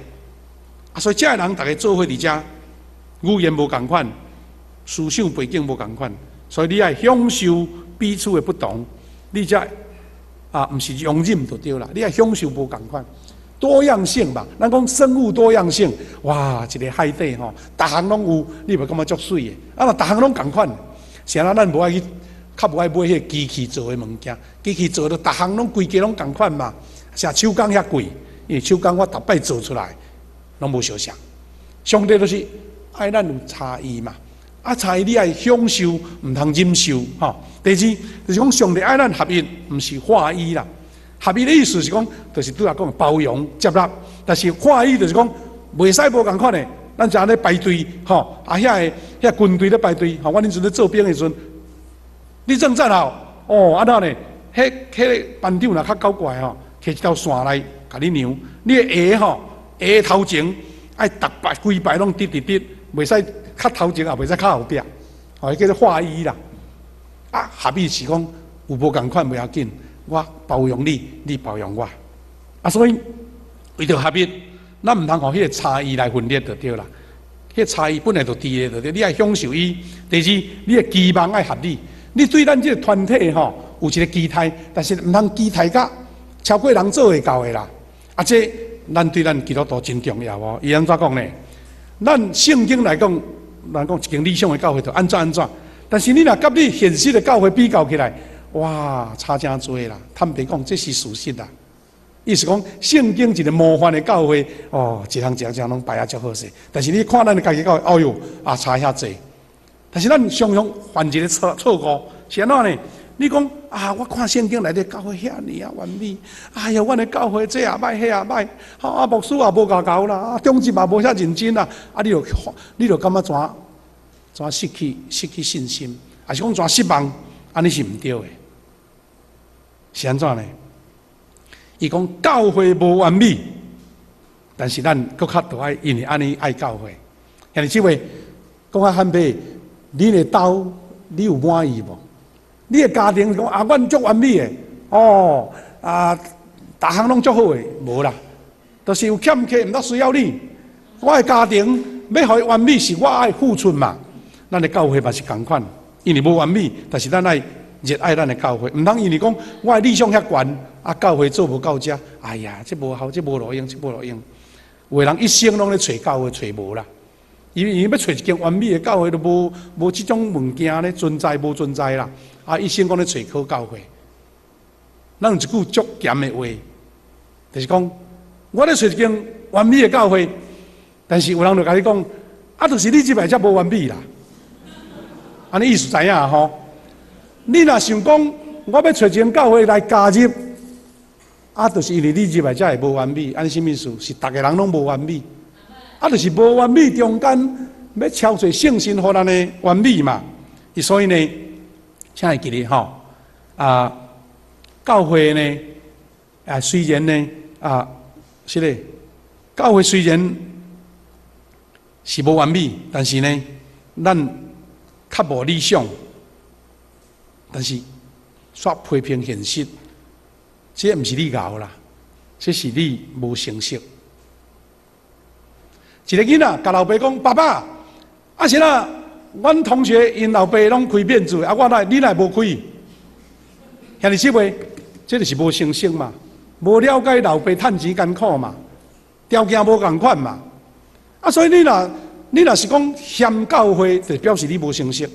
啊，所以遮的人逐家做伙佇遮，語言無仝款，思想背景無仝款，所以你愛享受彼此的不同，你才啊，毋是容忍就對啦。你愛享受無仝款，多樣性嘛。咱講生物多樣性，哇，一个海底吼，逐項攏有，你會感覺足媠的。啊，若逐項攏仝款，是按怎咱無愛去，較無愛買彼个機器做的物件，機器做的逐項攏規家攏仝款嘛。啥手工遐貴，因為手工我逐擺做出來攏無相像。上帝就是愛咱有差異嘛。啊，差異你愛享受，毋通忍受，吼。第二就是講上帝愛咱合一，毋是劃一啦。合一的意思是講，就是拄仔講包容接納，但是劃一就是講袂使無仝款的。咱就按呢排隊，吼，啊遐个遐軍隊咧排隊，吼，我恁陣咧做兵的時陣，你正站好，哦，按怎呢？彼個班長若較古怪吼，提一條線來共你量，你的鞋吼，鞋頭前愛逐排規排攏直直直，袂使較頭前，也袂使較後壁，吼，叫做劃一啦。啊，合一是講有無仝款袂要緊，我包容你，你包容我。啊，所以為著合一，咱毋通予彼個差異來分裂就對啦。彼個差異本來就佇咧就對，你愛享受伊。第二，你的期望愛合理。你對咱這個團體吼有一個期待，但是毋通期待甲超過人做會到的啦。啊，這咱對咱基督徒真重要哦。伊按怎講呢？咱聖經來講，咱講一間理想的教會就按怎按怎。但是你若佮你現實的教會比較起來，哇，差誠濟啦！坦白講，這是事實啦。意思講，聖經一個模範的教會，哦，一項一項一項攏排啊足好勢。但是你看咱的家己教會，哦喲，啊差遐濟。但是咱常常犯一个錯誤，是按怎呢？你講啊，我看聖經內底教會遐爾啊完美，哎呀，阮的教會這也歹，彼也歹，啊牧師也無𠢕𠢕啦，啊長執也無遐認真啦，啊你就感覺怎怎失去信心，抑是講怎失望，按呢是毋對的，是按怎呢？伊講教會無完美，但是咱閣較著愛因為按呢愛教會。兄弟姊妹，講較坦白，你的兜你有滿意無？你的家庭講啊，阮足完美的，哦啊，逐項攏足好的，無啦，就是有欠缺，毋得需要你。我的家庭欲予伊完美，是我愛付出嘛。咱的教會嘛是仝款，因為無完美，但是咱愛熱愛咱的教會，毋通因為講我的理想遐懸，啊教會做無到遮，哎呀，這無效，這無路用，這無路用。有的人一生攏咧揣教會，揣無啦。因為伊欲揣一間完美的教會，都無這種物件咧存在，無存在啦。啊，一生講咧揣好教會，咱有一句足鹹的話，就是講我咧揣一間完美的教會，但是有人就共你講，啊，就是你這擺才無完美啦。按呢意思知影吼？你若想講我欲揣一間教會來加入，啊，就是因為你入來才會無完美，按呢啥物意思？是逐个人攏無完美，啊，就是無完美中間欲超濟聖神予咱的完美嘛。所以呢，請會記得吼，啊，教會呢，啊，雖然呢，啊，是咧，教會雖然是無完美，但是呢，咱較無理想，但是煞批評現實，這毋是你𠢕啦，這是你無成熟。一个囡仔共老爸講：“爸爸，啊是啦，阮同學𪜶老爸攏開變數，啊我哪你哪會無開？”兄弟姊妹，這就是無成熟嘛，無了解老爸趁錢艱苦嘛，條件無仝款嘛。啊，所以你若是講嫌教會，就表示你無成熟，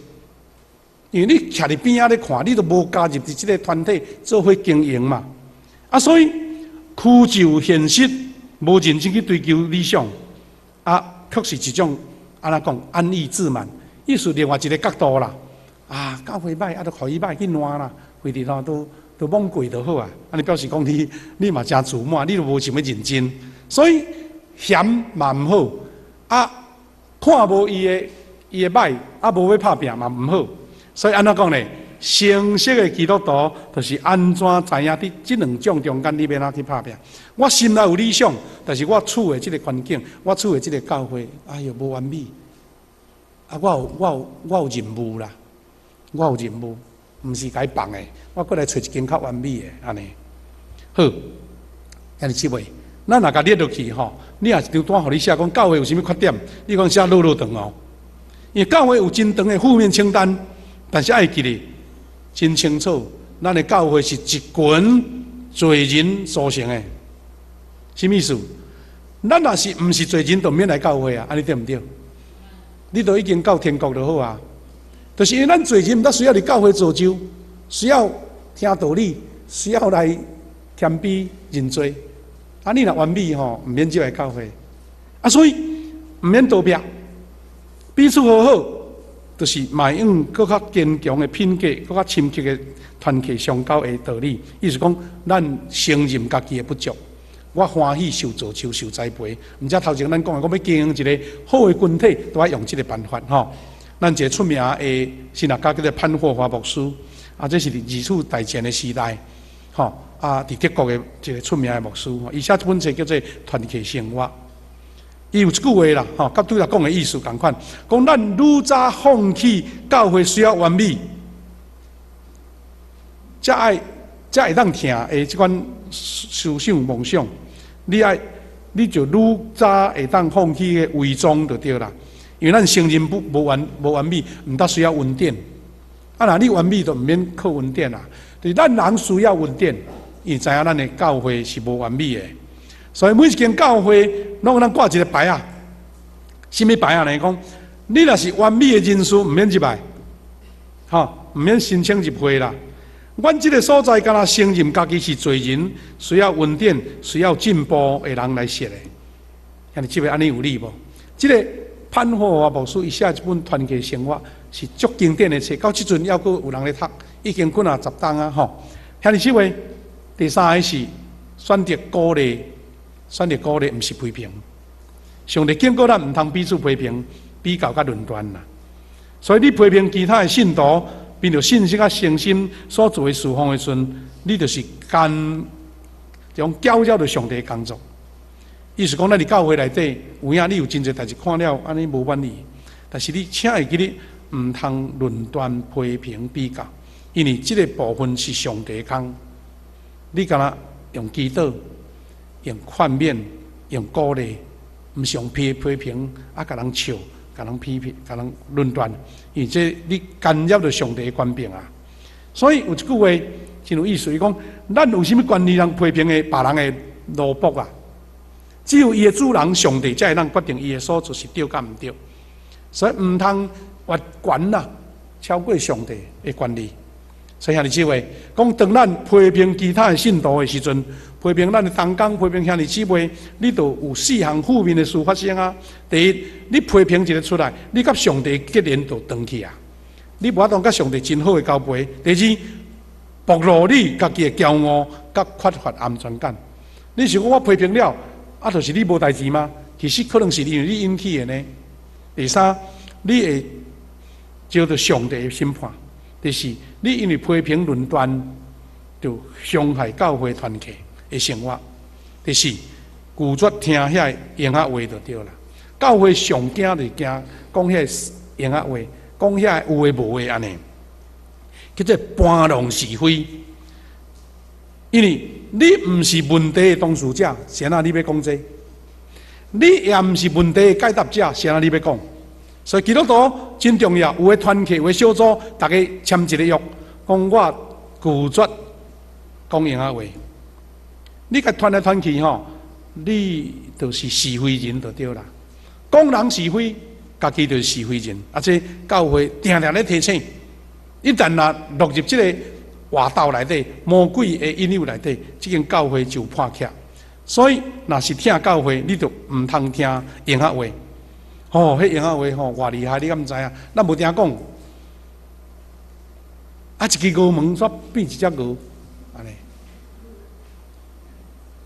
因為你徛佇邊仔咧看，你都無加入佇這个團體做伙經營嘛。啊，所以屈就現實，無認真去追求理想，啊，確是一種按怎講安逸自滿。意思另外一个角度啦，啊，教會歹，啊，就予伊歹去爛啦，非得吼都就罔過就好啊。按呢表示講你嘛誠自滿，你都無想欲認真，所以嫌嘛毋好，啊，看無伊的䆀，啊，無欲拍拚嘛毋好。所以按怎講呢？成熟的基督徒就是按怎知影佇這兩種中間，你欲按怎去拍拚？我心內有理想，但是我處的這个環境，我處的這个教會，哎喲，無完美。啊，我有任務啦，我有任務，毋是共伊放的，我閣來揣一間較完美的，按呢。好，兄弟姊妹，咱若共列落去吼，你若一張單予你寫，講教會有啥物缺點，你講寫落落長哦。因為教會有真長的負面清單，但是愛記得真清楚，咱的教會是一群罪人組成的，啥物意思？咱若是毋是罪人，就毋免來教會啊，按呢對毋對？你都已經到天國就好啊。就是因為咱罪人，毋得需要佇教會造就，需要聽道理，需要來謙卑認罪。啊，你若完美吼，毋免入來教會。啊，所以毋免逃避，彼此和好，就是邁向閣較堅強的品格，閣較深刻的團契相交的道理。意思講，咱承認家己的不足，我歡喜受造就、受栽培。毋才頭前咱講的，講欲經營一個好的群體，都愛用這个辦法吼。咱一个出名的神學家叫做潘霍華牧師，啊，這是佇二次大戰的時代，吼，啊，佇德國的一個出名的牧師，伊寫這本冊叫做《團契生活》。伊有一句話啦，吼，佮拄才講的意思仝款，講咱愈早放棄教會需要完美，才愛才會當疼的這款思想夢想。你愛，你就愈早會當放棄個偽裝就對啦。因為咱承認不無完無完美，毋得需要恩典。啊，若你完美，就毋免靠恩典啦。就是咱人需要恩典，因為知影咱的教會是無完美的。所以每一間教會攏有咱掛一个牌仔，啥物牌仔呢？講你若是完美的人士，毋免入來，吼，毋免申請入會啦。阮這个所在，敢若承認家己是罪人，需要恩典、需要進步的人來設的。兄弟姊妹，按呢有理無？這个潘霍華牧師伊寫這本《團契生活》是足經典的冊，到這陣猶閣有人咧讀，已經幾若十冬啊！吼，兄弟姊妹，第三个是選擇鼓勵。選擇鼓勵，毋是批評。上帝警告咱毋通彼此批評、比較佮論斷啦。所以你批評其他的信徒，憑著信實佮誠心所做的事奉的時陣，你就是干種攪擾著上帝的工作。意思講，咱佇教會內底，有影你有真濟代誌看了按呢無滿意，但是你請會記得毋通論斷、批評、比較，因為這个部分是上帝的工。你敢若用祈禱、用勸勉、用鼓勵，毋是用批評，啊，共人笑、共人批評、共人論斷，因為這你干擾著上帝的權柄啊。所以有一句話真有意思，伊講：咱有啥物權利通批評的別人的奴僕啊？只有伊的主人上帝才會當決定伊的所做是對佮毋對。所以毋通越權啦，超過上帝的權利。所以兄弟姊妹，講當咱批評其他的信徒的時陣，批評咱的同工，批評兄弟姊妹，你就有四項負面的事發生啊。第一，你批評一个出來，你佮上帝結連就斷去啊，你無法度佮上帝真好的交陪。第二，暴露你家己的驕傲佮缺乏安全感。你想講我批評了，啊，就是你無代誌嗎？其實可能是因為你引起的呢。第三，你會招著上帝的審判。第四，你因為批評論斷，就傷害教會團契的生活。第四，拒絕聽遐个閒仔話就對啦。教會上驚就驚講遐个閒仔話，講遐個有的無的按呢，叫做搬弄是非。因為你毋是問題的當事者，誰若你欲講這個？你也毋是問題的解答者，誰若你欲講？所以基督徒真重要，有的團契，有的小組，逐家簽一個約，講我拒絕講閒仔話。你共傳來傳去吼，你就是是非人就對啦。講人是非，家己就是是非人。啊，這教會定定咧提醒，一旦若落入這个活鬥內底，魔鬼的引誘內底，這間教會就破去。所以，若是疼教會，你就毋通聽閒仔話。哦，彼閒仔話吼，偌厲害，你敢毋知影？咱無定講，啊，一支鵝毛煞變一隻鵝，按呢。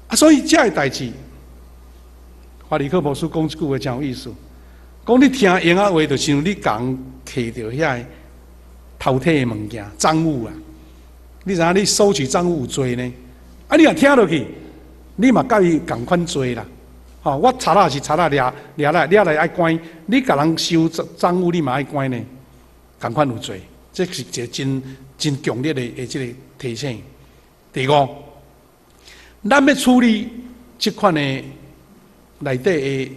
啊，所以這个代誌，華理克牧師講這句話真有意思。講你聽閒仔話，就像你共提著遐个偷提的物件，贓物啊！你知影你收取贓物有罪呢？啊，你若聽落去，你嘛佮伊仝款罪啦。吼，我賊仔是賊仔，掠掠來掠來愛關，你共人收贓物，你嘛愛關呢？仝款有罪，這是一個真真強烈的這个提醒。第五，咱欲處理這款的內底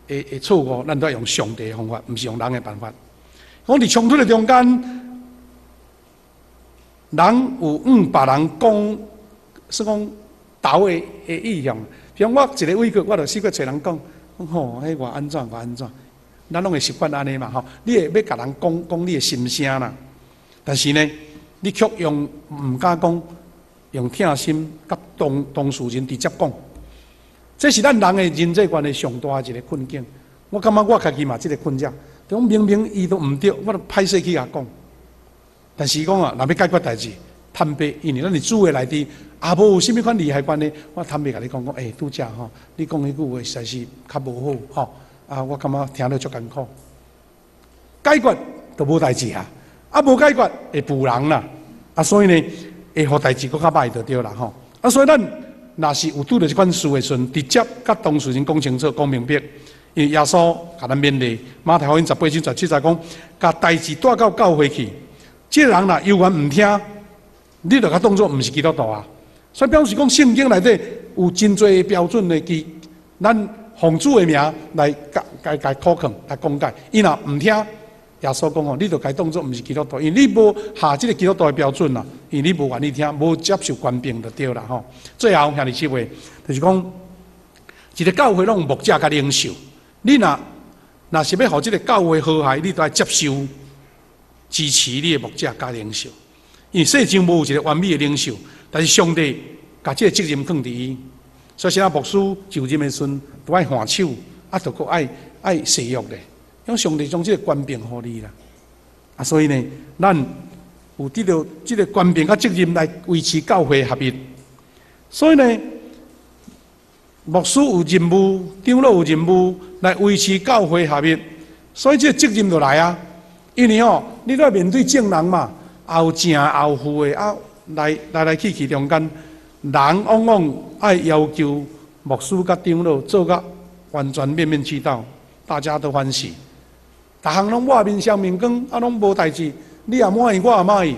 的錯誤，咱都愛用上帝的方法，毋是用人的辦法。講佇衝突的中間，人有向別人講，算講投的意向。比如我一个委屈，我就四處揣人講，講吼，彼我按怎我按怎，咱攏會習慣按呢嘛吼。你會欲共人講講你的心聲啦，但是呢，你卻用毋敢講，用疼心佮當事人直接講，這是咱人的人際關係上大的一个困境。我感覺我家己嘛這个困擾，就講明明伊都毋對，我就歹勢去共講。但是講啊，若欲解決代誌，坦白，因為咱佇主的內底，也無有啥物款利害關係。我坦白共你講講，欸，拄才吼，你講彼句話實在是較無好吼。啊，我感覺聽了足艱苦。解決就無代誌啊，啊無解決會負人啦。啊，所以呢，會予代誌閣較歹就對啦吼。啊，所以咱若是有拄著這款事的時陣，直接佮當事人講清楚、講明白。因為耶穌共咱勉勵，馬太福音18章17節講，共代誌帶到教會去。這個人若猶原毋聽，你就共當做毋是基督徒啊。所以表示講，聖經內底有真濟標準的記，咱奉主的名來共共共苦勸來講解。伊若毋聽，耶穌講吼，你就共當做毋是基督徒，因為你無合這个基督徒的標準啦，因為你無願意聽，無接受權柄就對啦吼。最後兄弟姊妹，就是講，一个教會攏有牧者佮領袖，你若是欲予這个教會和諧，你都愛接受支持你的牧者佮領袖。因為世上無有一个完美的領袖，但是上帝共這个責任放佇伊，所以啥牧師就任的時陣都愛換手，啊，都閣愛愛誓約咧，因為上帝將這个權柄予你啦。啊，所以呢，咱有得著這个權柄佮責任來維持教會合一。所以呢，牧師有任務，長老有任務來維持教會合一，所以這个責任就來啊。因為吼，你都愛面對眾人嘛，也有正也有負的啊，來來來去去中間，人往往愛要求牧師佮長老做甲完全面面俱到，大家都歡喜，逐項攏抹面相面光，啊，攏無代誌，你也滿意，我也滿意。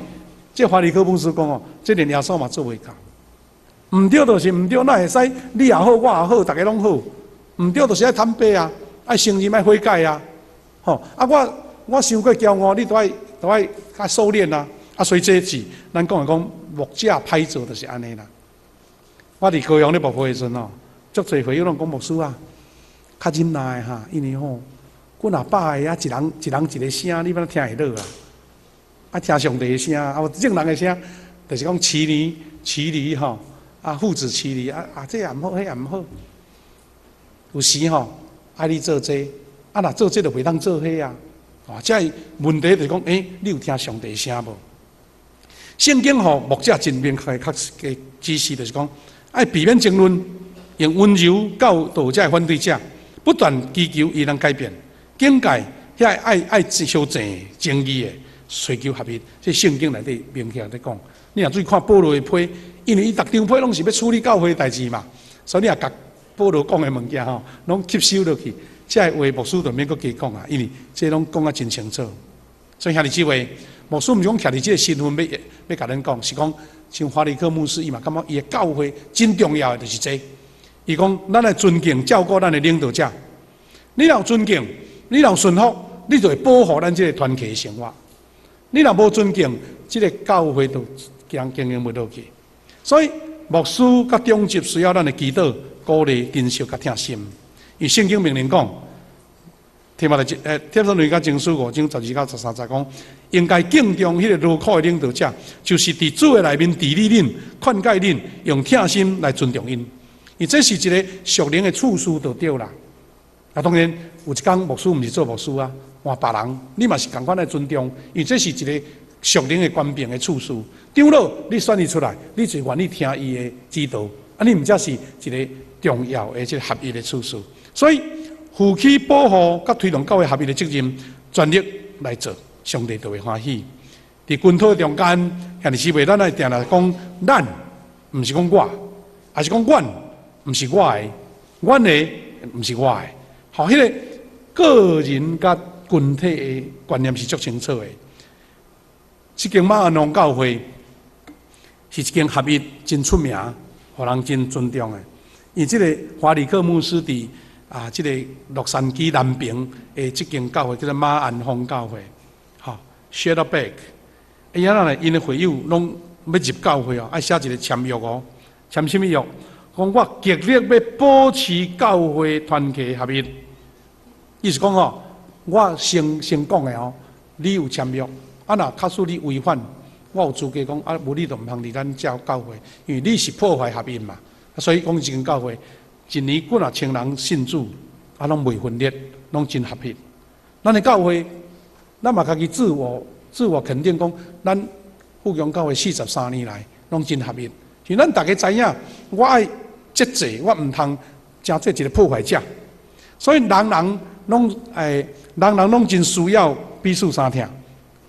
這華理克牧師講哦，這連耶穌嘛做袂到。毋對就是毋對，哪會使你也好，我也好，逐家攏好？毋對就是愛坦白啊，愛承認，愛悔改啊。吼啊！我我傷過驕傲，你都愛都愛較收斂啊。啊，所以這是咱講來講，牧者歹做就是按呢啦。我佇高雄咧牧會的時陣吼，足濟會友攏講牧師啊，較忍耐哈，因為吼，幾若百个啊，一人一人一个聲，你欲按怎聽會落啊？啊，聽上帝的聲，啊，無眾人的聲，就是講騎驴騎驴吼，啊，父子騎驢啊啊，這也毋好，彼也毋好。有時吼，愛你做這個，啊，若做這個就袂當做彼啊。哦，這个問題就是講，欸，你有聽上帝聲無？聖經吼，牧者真明確確實的指示，就是講，愛避免爭論，用溫柔教導這个反對者，不斷祈求伊通改變，警戒遐愛愛相爭爭議的，尋求合一。這聖經內底明確佇講。你若注意看保羅的批，因為伊逐張批攏是欲處理教會代誌嘛，所以你若共保羅講的物件吼，攏吸收落去，這个話牧師就免閣加講啊，因為這攏講啊真清楚。所以兄弟姊妹，牧師毋是講徛佇這个身份欲欲共恁講，是講像華理克牧師，伊嘛感覺伊的教會真重要的就是這个。伊講，咱愛尊敬照顧咱的領導者，你若有尊敬，你若有順服，你就會保護咱這个團契的生活。你若無尊敬，這个教會就經經營袂落去。所以牧師佮長執需要咱的祈禱、鼓勵、珍惜佮疼心。伊聖經命令講，提摩太帖撒羅尼迦前書5章12到13節講，應該敬重彼个勞苦的領導者，就是佇主的內面治理恁、勸誡恁，用疼心來尊重𪜶。伊這是一个屬靈的次序就對啦。啊，當然有一工牧師毋是做牧師啊，換別人，你嘛是仝款來尊重，因為這是一个屬靈的權柄的次序。長老你選伊出來，你就願意聽伊的指導，啊，你毋才是一个重要的這个合一的次序。所以負起保護佮推動教會合一的責任，全力來做，上帝就會歡喜。佇群體中間，兄弟姊妹，咱愛定定講，咱毋是講我，抑是講阮，毋是我的，阮的毋是我的。好，彼個個人佮群體的觀念是足清楚的。這間馬鞍峰教會是一間合一真出名，予人真尊重的。因為這个華理克牧師佇這个洛杉磯南爿的這間教會叫做馬鞍峰教會，吼，Saddleback。伊按怎呢？𪜶的會友攏欲入教會哦，愛寫一个簽約哦，簽啥物約？講我極力欲保持教會團契合一。意思講吼，我先先講的哦，你有簽約，啊若假使你違反，我有資格講啊，無你就毋通佇咱遮教會，因為你是破壞合一嘛。所以講這間教會一年幾若千人信主，啊攏袂分裂，攏真合一。咱的教會，咱嘛家己自我肯定講，咱富強教會43年來攏真合一。是咱逐家知影，我愛節制，我毋通成做一个破壞者。所以人人攏人人攏真需要彼此相疼。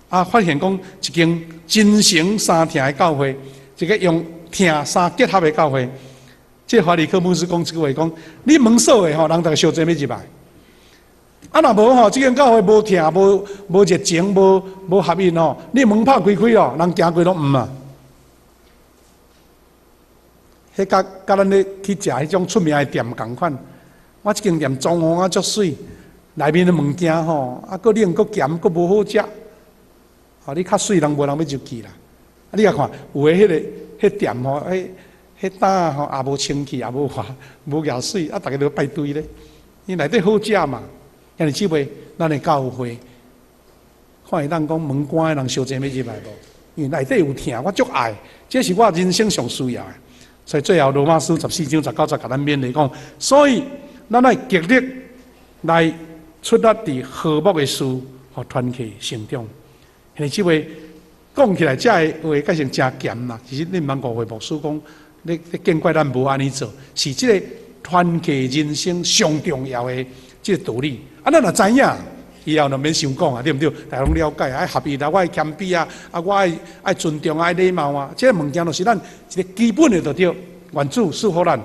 啊，發現講一間真誠相疼的教會，一个用疼相結合的教會。這華理克牧師講這句話講，你門鎖的吼，人逐家相爭欲入來。啊，若無吼，這間教會無疼、無熱情、無合一吼，你門拍開開哦，人行過攏毋啊。彼佮佮咱咧去食彼種出名的店仝款，我這間店裝潢啊足媠，內面的物件吼，啊，閣冷閣鹹閣無好食。吼，你較媠人無人欲入去啦。啊，你也看有的彼个彼店吼，彼彼搭吼也無清氣，也無啥，無額媠，啊，逐家都排隊咧。伊內底好食嘛。兄弟姊妹，咱的教會，看會當講門關的人相爭欲入來無？因為內底有疼，我足愛，這是我人生上需要的。所以最後羅馬書14章19節共咱勉勵講，所以咱愛極力來出力佇和睦的事，予團契成長。兄弟姊妹，講起來，這个話改成誠鹹啦。其實你毋通誤會牧師講，你見怪咱無按呢做，是這个團契人生上重要的這个道理。啊，咱若知影，以後就免傷講啊，對毋對？大家攏了解，愛合一啊，我愛謙卑啊，啊，我愛尊重啊，愛禮貌啊，這个物件就是咱一个基本的就對。願主賜福咱。